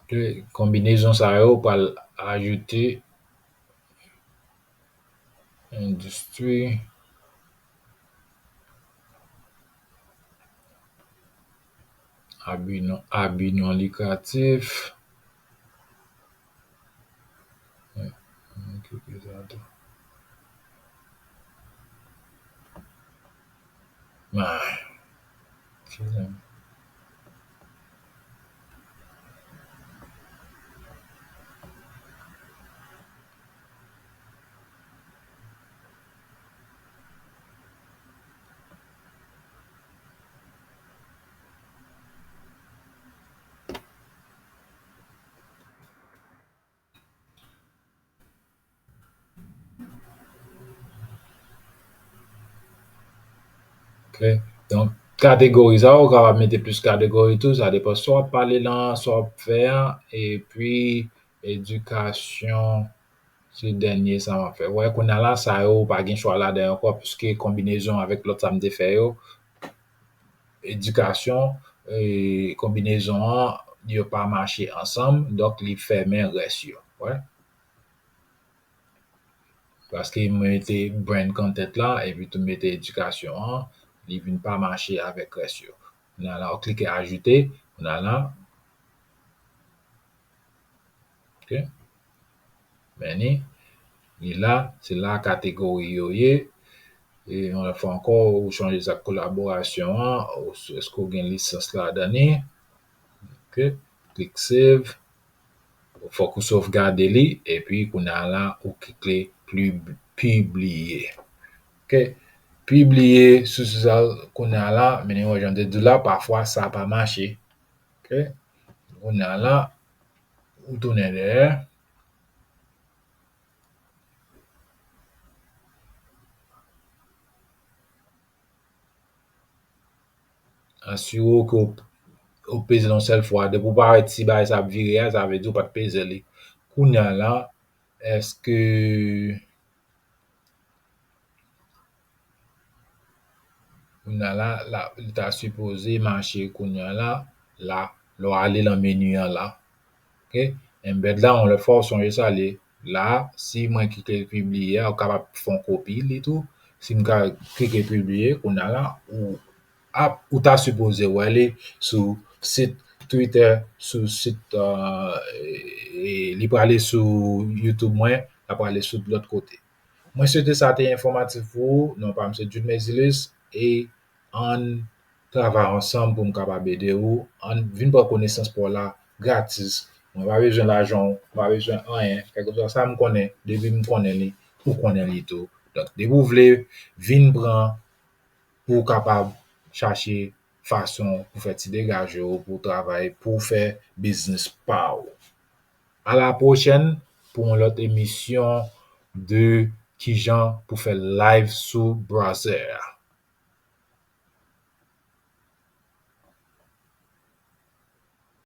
Ke konbinezon sa yo pral ajoute endistri abi non, abi non likratif. Mwen klike sa tou. May. Eskize m. Ok, Ok. Donk, kategori sa, ou kapab mete plis kategori tou, sa depann sa w ap pale lan, sa w ap fè an, epi edikasyon, se dènye sa m ap fè. Wè, kounye a la, sa yo, ou pa gen chwa ladan yo ankò, piske konbinezon avèk lòt sa m te fè yo, edikasyon, e, konbinezon an, yo pa mache ansanm, donk li fèmen rès yo. Wè. Paske m mete brand content la, epi tou m mete edikasyon an, li vin pa mache avèk rès yo. Kounye a la, ou klike ajoute, kounye a la. Ok. Men ni, li la, se la kategori yo ye. E yon lòt fwa ankò, ou chanje sa kolaborasyon an, ou, èske w gen lisans ladan li? Ok, klik save. Fòk ou sovgade li, epi kounye a la, ou klike pli-, pibliye. Ok, pibliye sou sa kounye a la, men wè jan m te di w la, pafwa sa pa mache. Ok, kounye a la, ou tounen dèyè. Asire w ke w, w peze l yon sèl fwa. Depi w pa wè ti bagay sa ap vire a, sa vle di w pa t peze li. Kounye a la, èske, kounye a la, la, li ta sipoze mache kounye a la, la, lè w ale lan meni an la. Ok? Embed la, yon lòt fwa, w sonje sa, li la, si mwen klike pibliye a, ou kapab fè yon kopi li tou. Si m ka klike pibliye, kounye a la, ou ap, ou ta sipoze wè li sou sit Twitter, sou sit, euh, e, e li prale sou YouTube mwen, l ap prale sou lòt kote. Mwen swete sa te enfòmatif pou ou. Non pa m se Jude Mercilus e ann travay ansanm pou m kapab ede ou. Ann vin pran konesans pa w la gratis. Mwen pa bezwen lajan w, mwen pa bezwen anyen. Kèlkeswa sa m konnen, depi m konnen li, ou konnen li tou. Donk, depi w vle, vin pran pou w kapab chache fason pou fè ti degaje w, pou w travay, pou w fè biznis pa w. A la pwochèn pou yon lòt emisyon de kijan pou fè live sou browser a.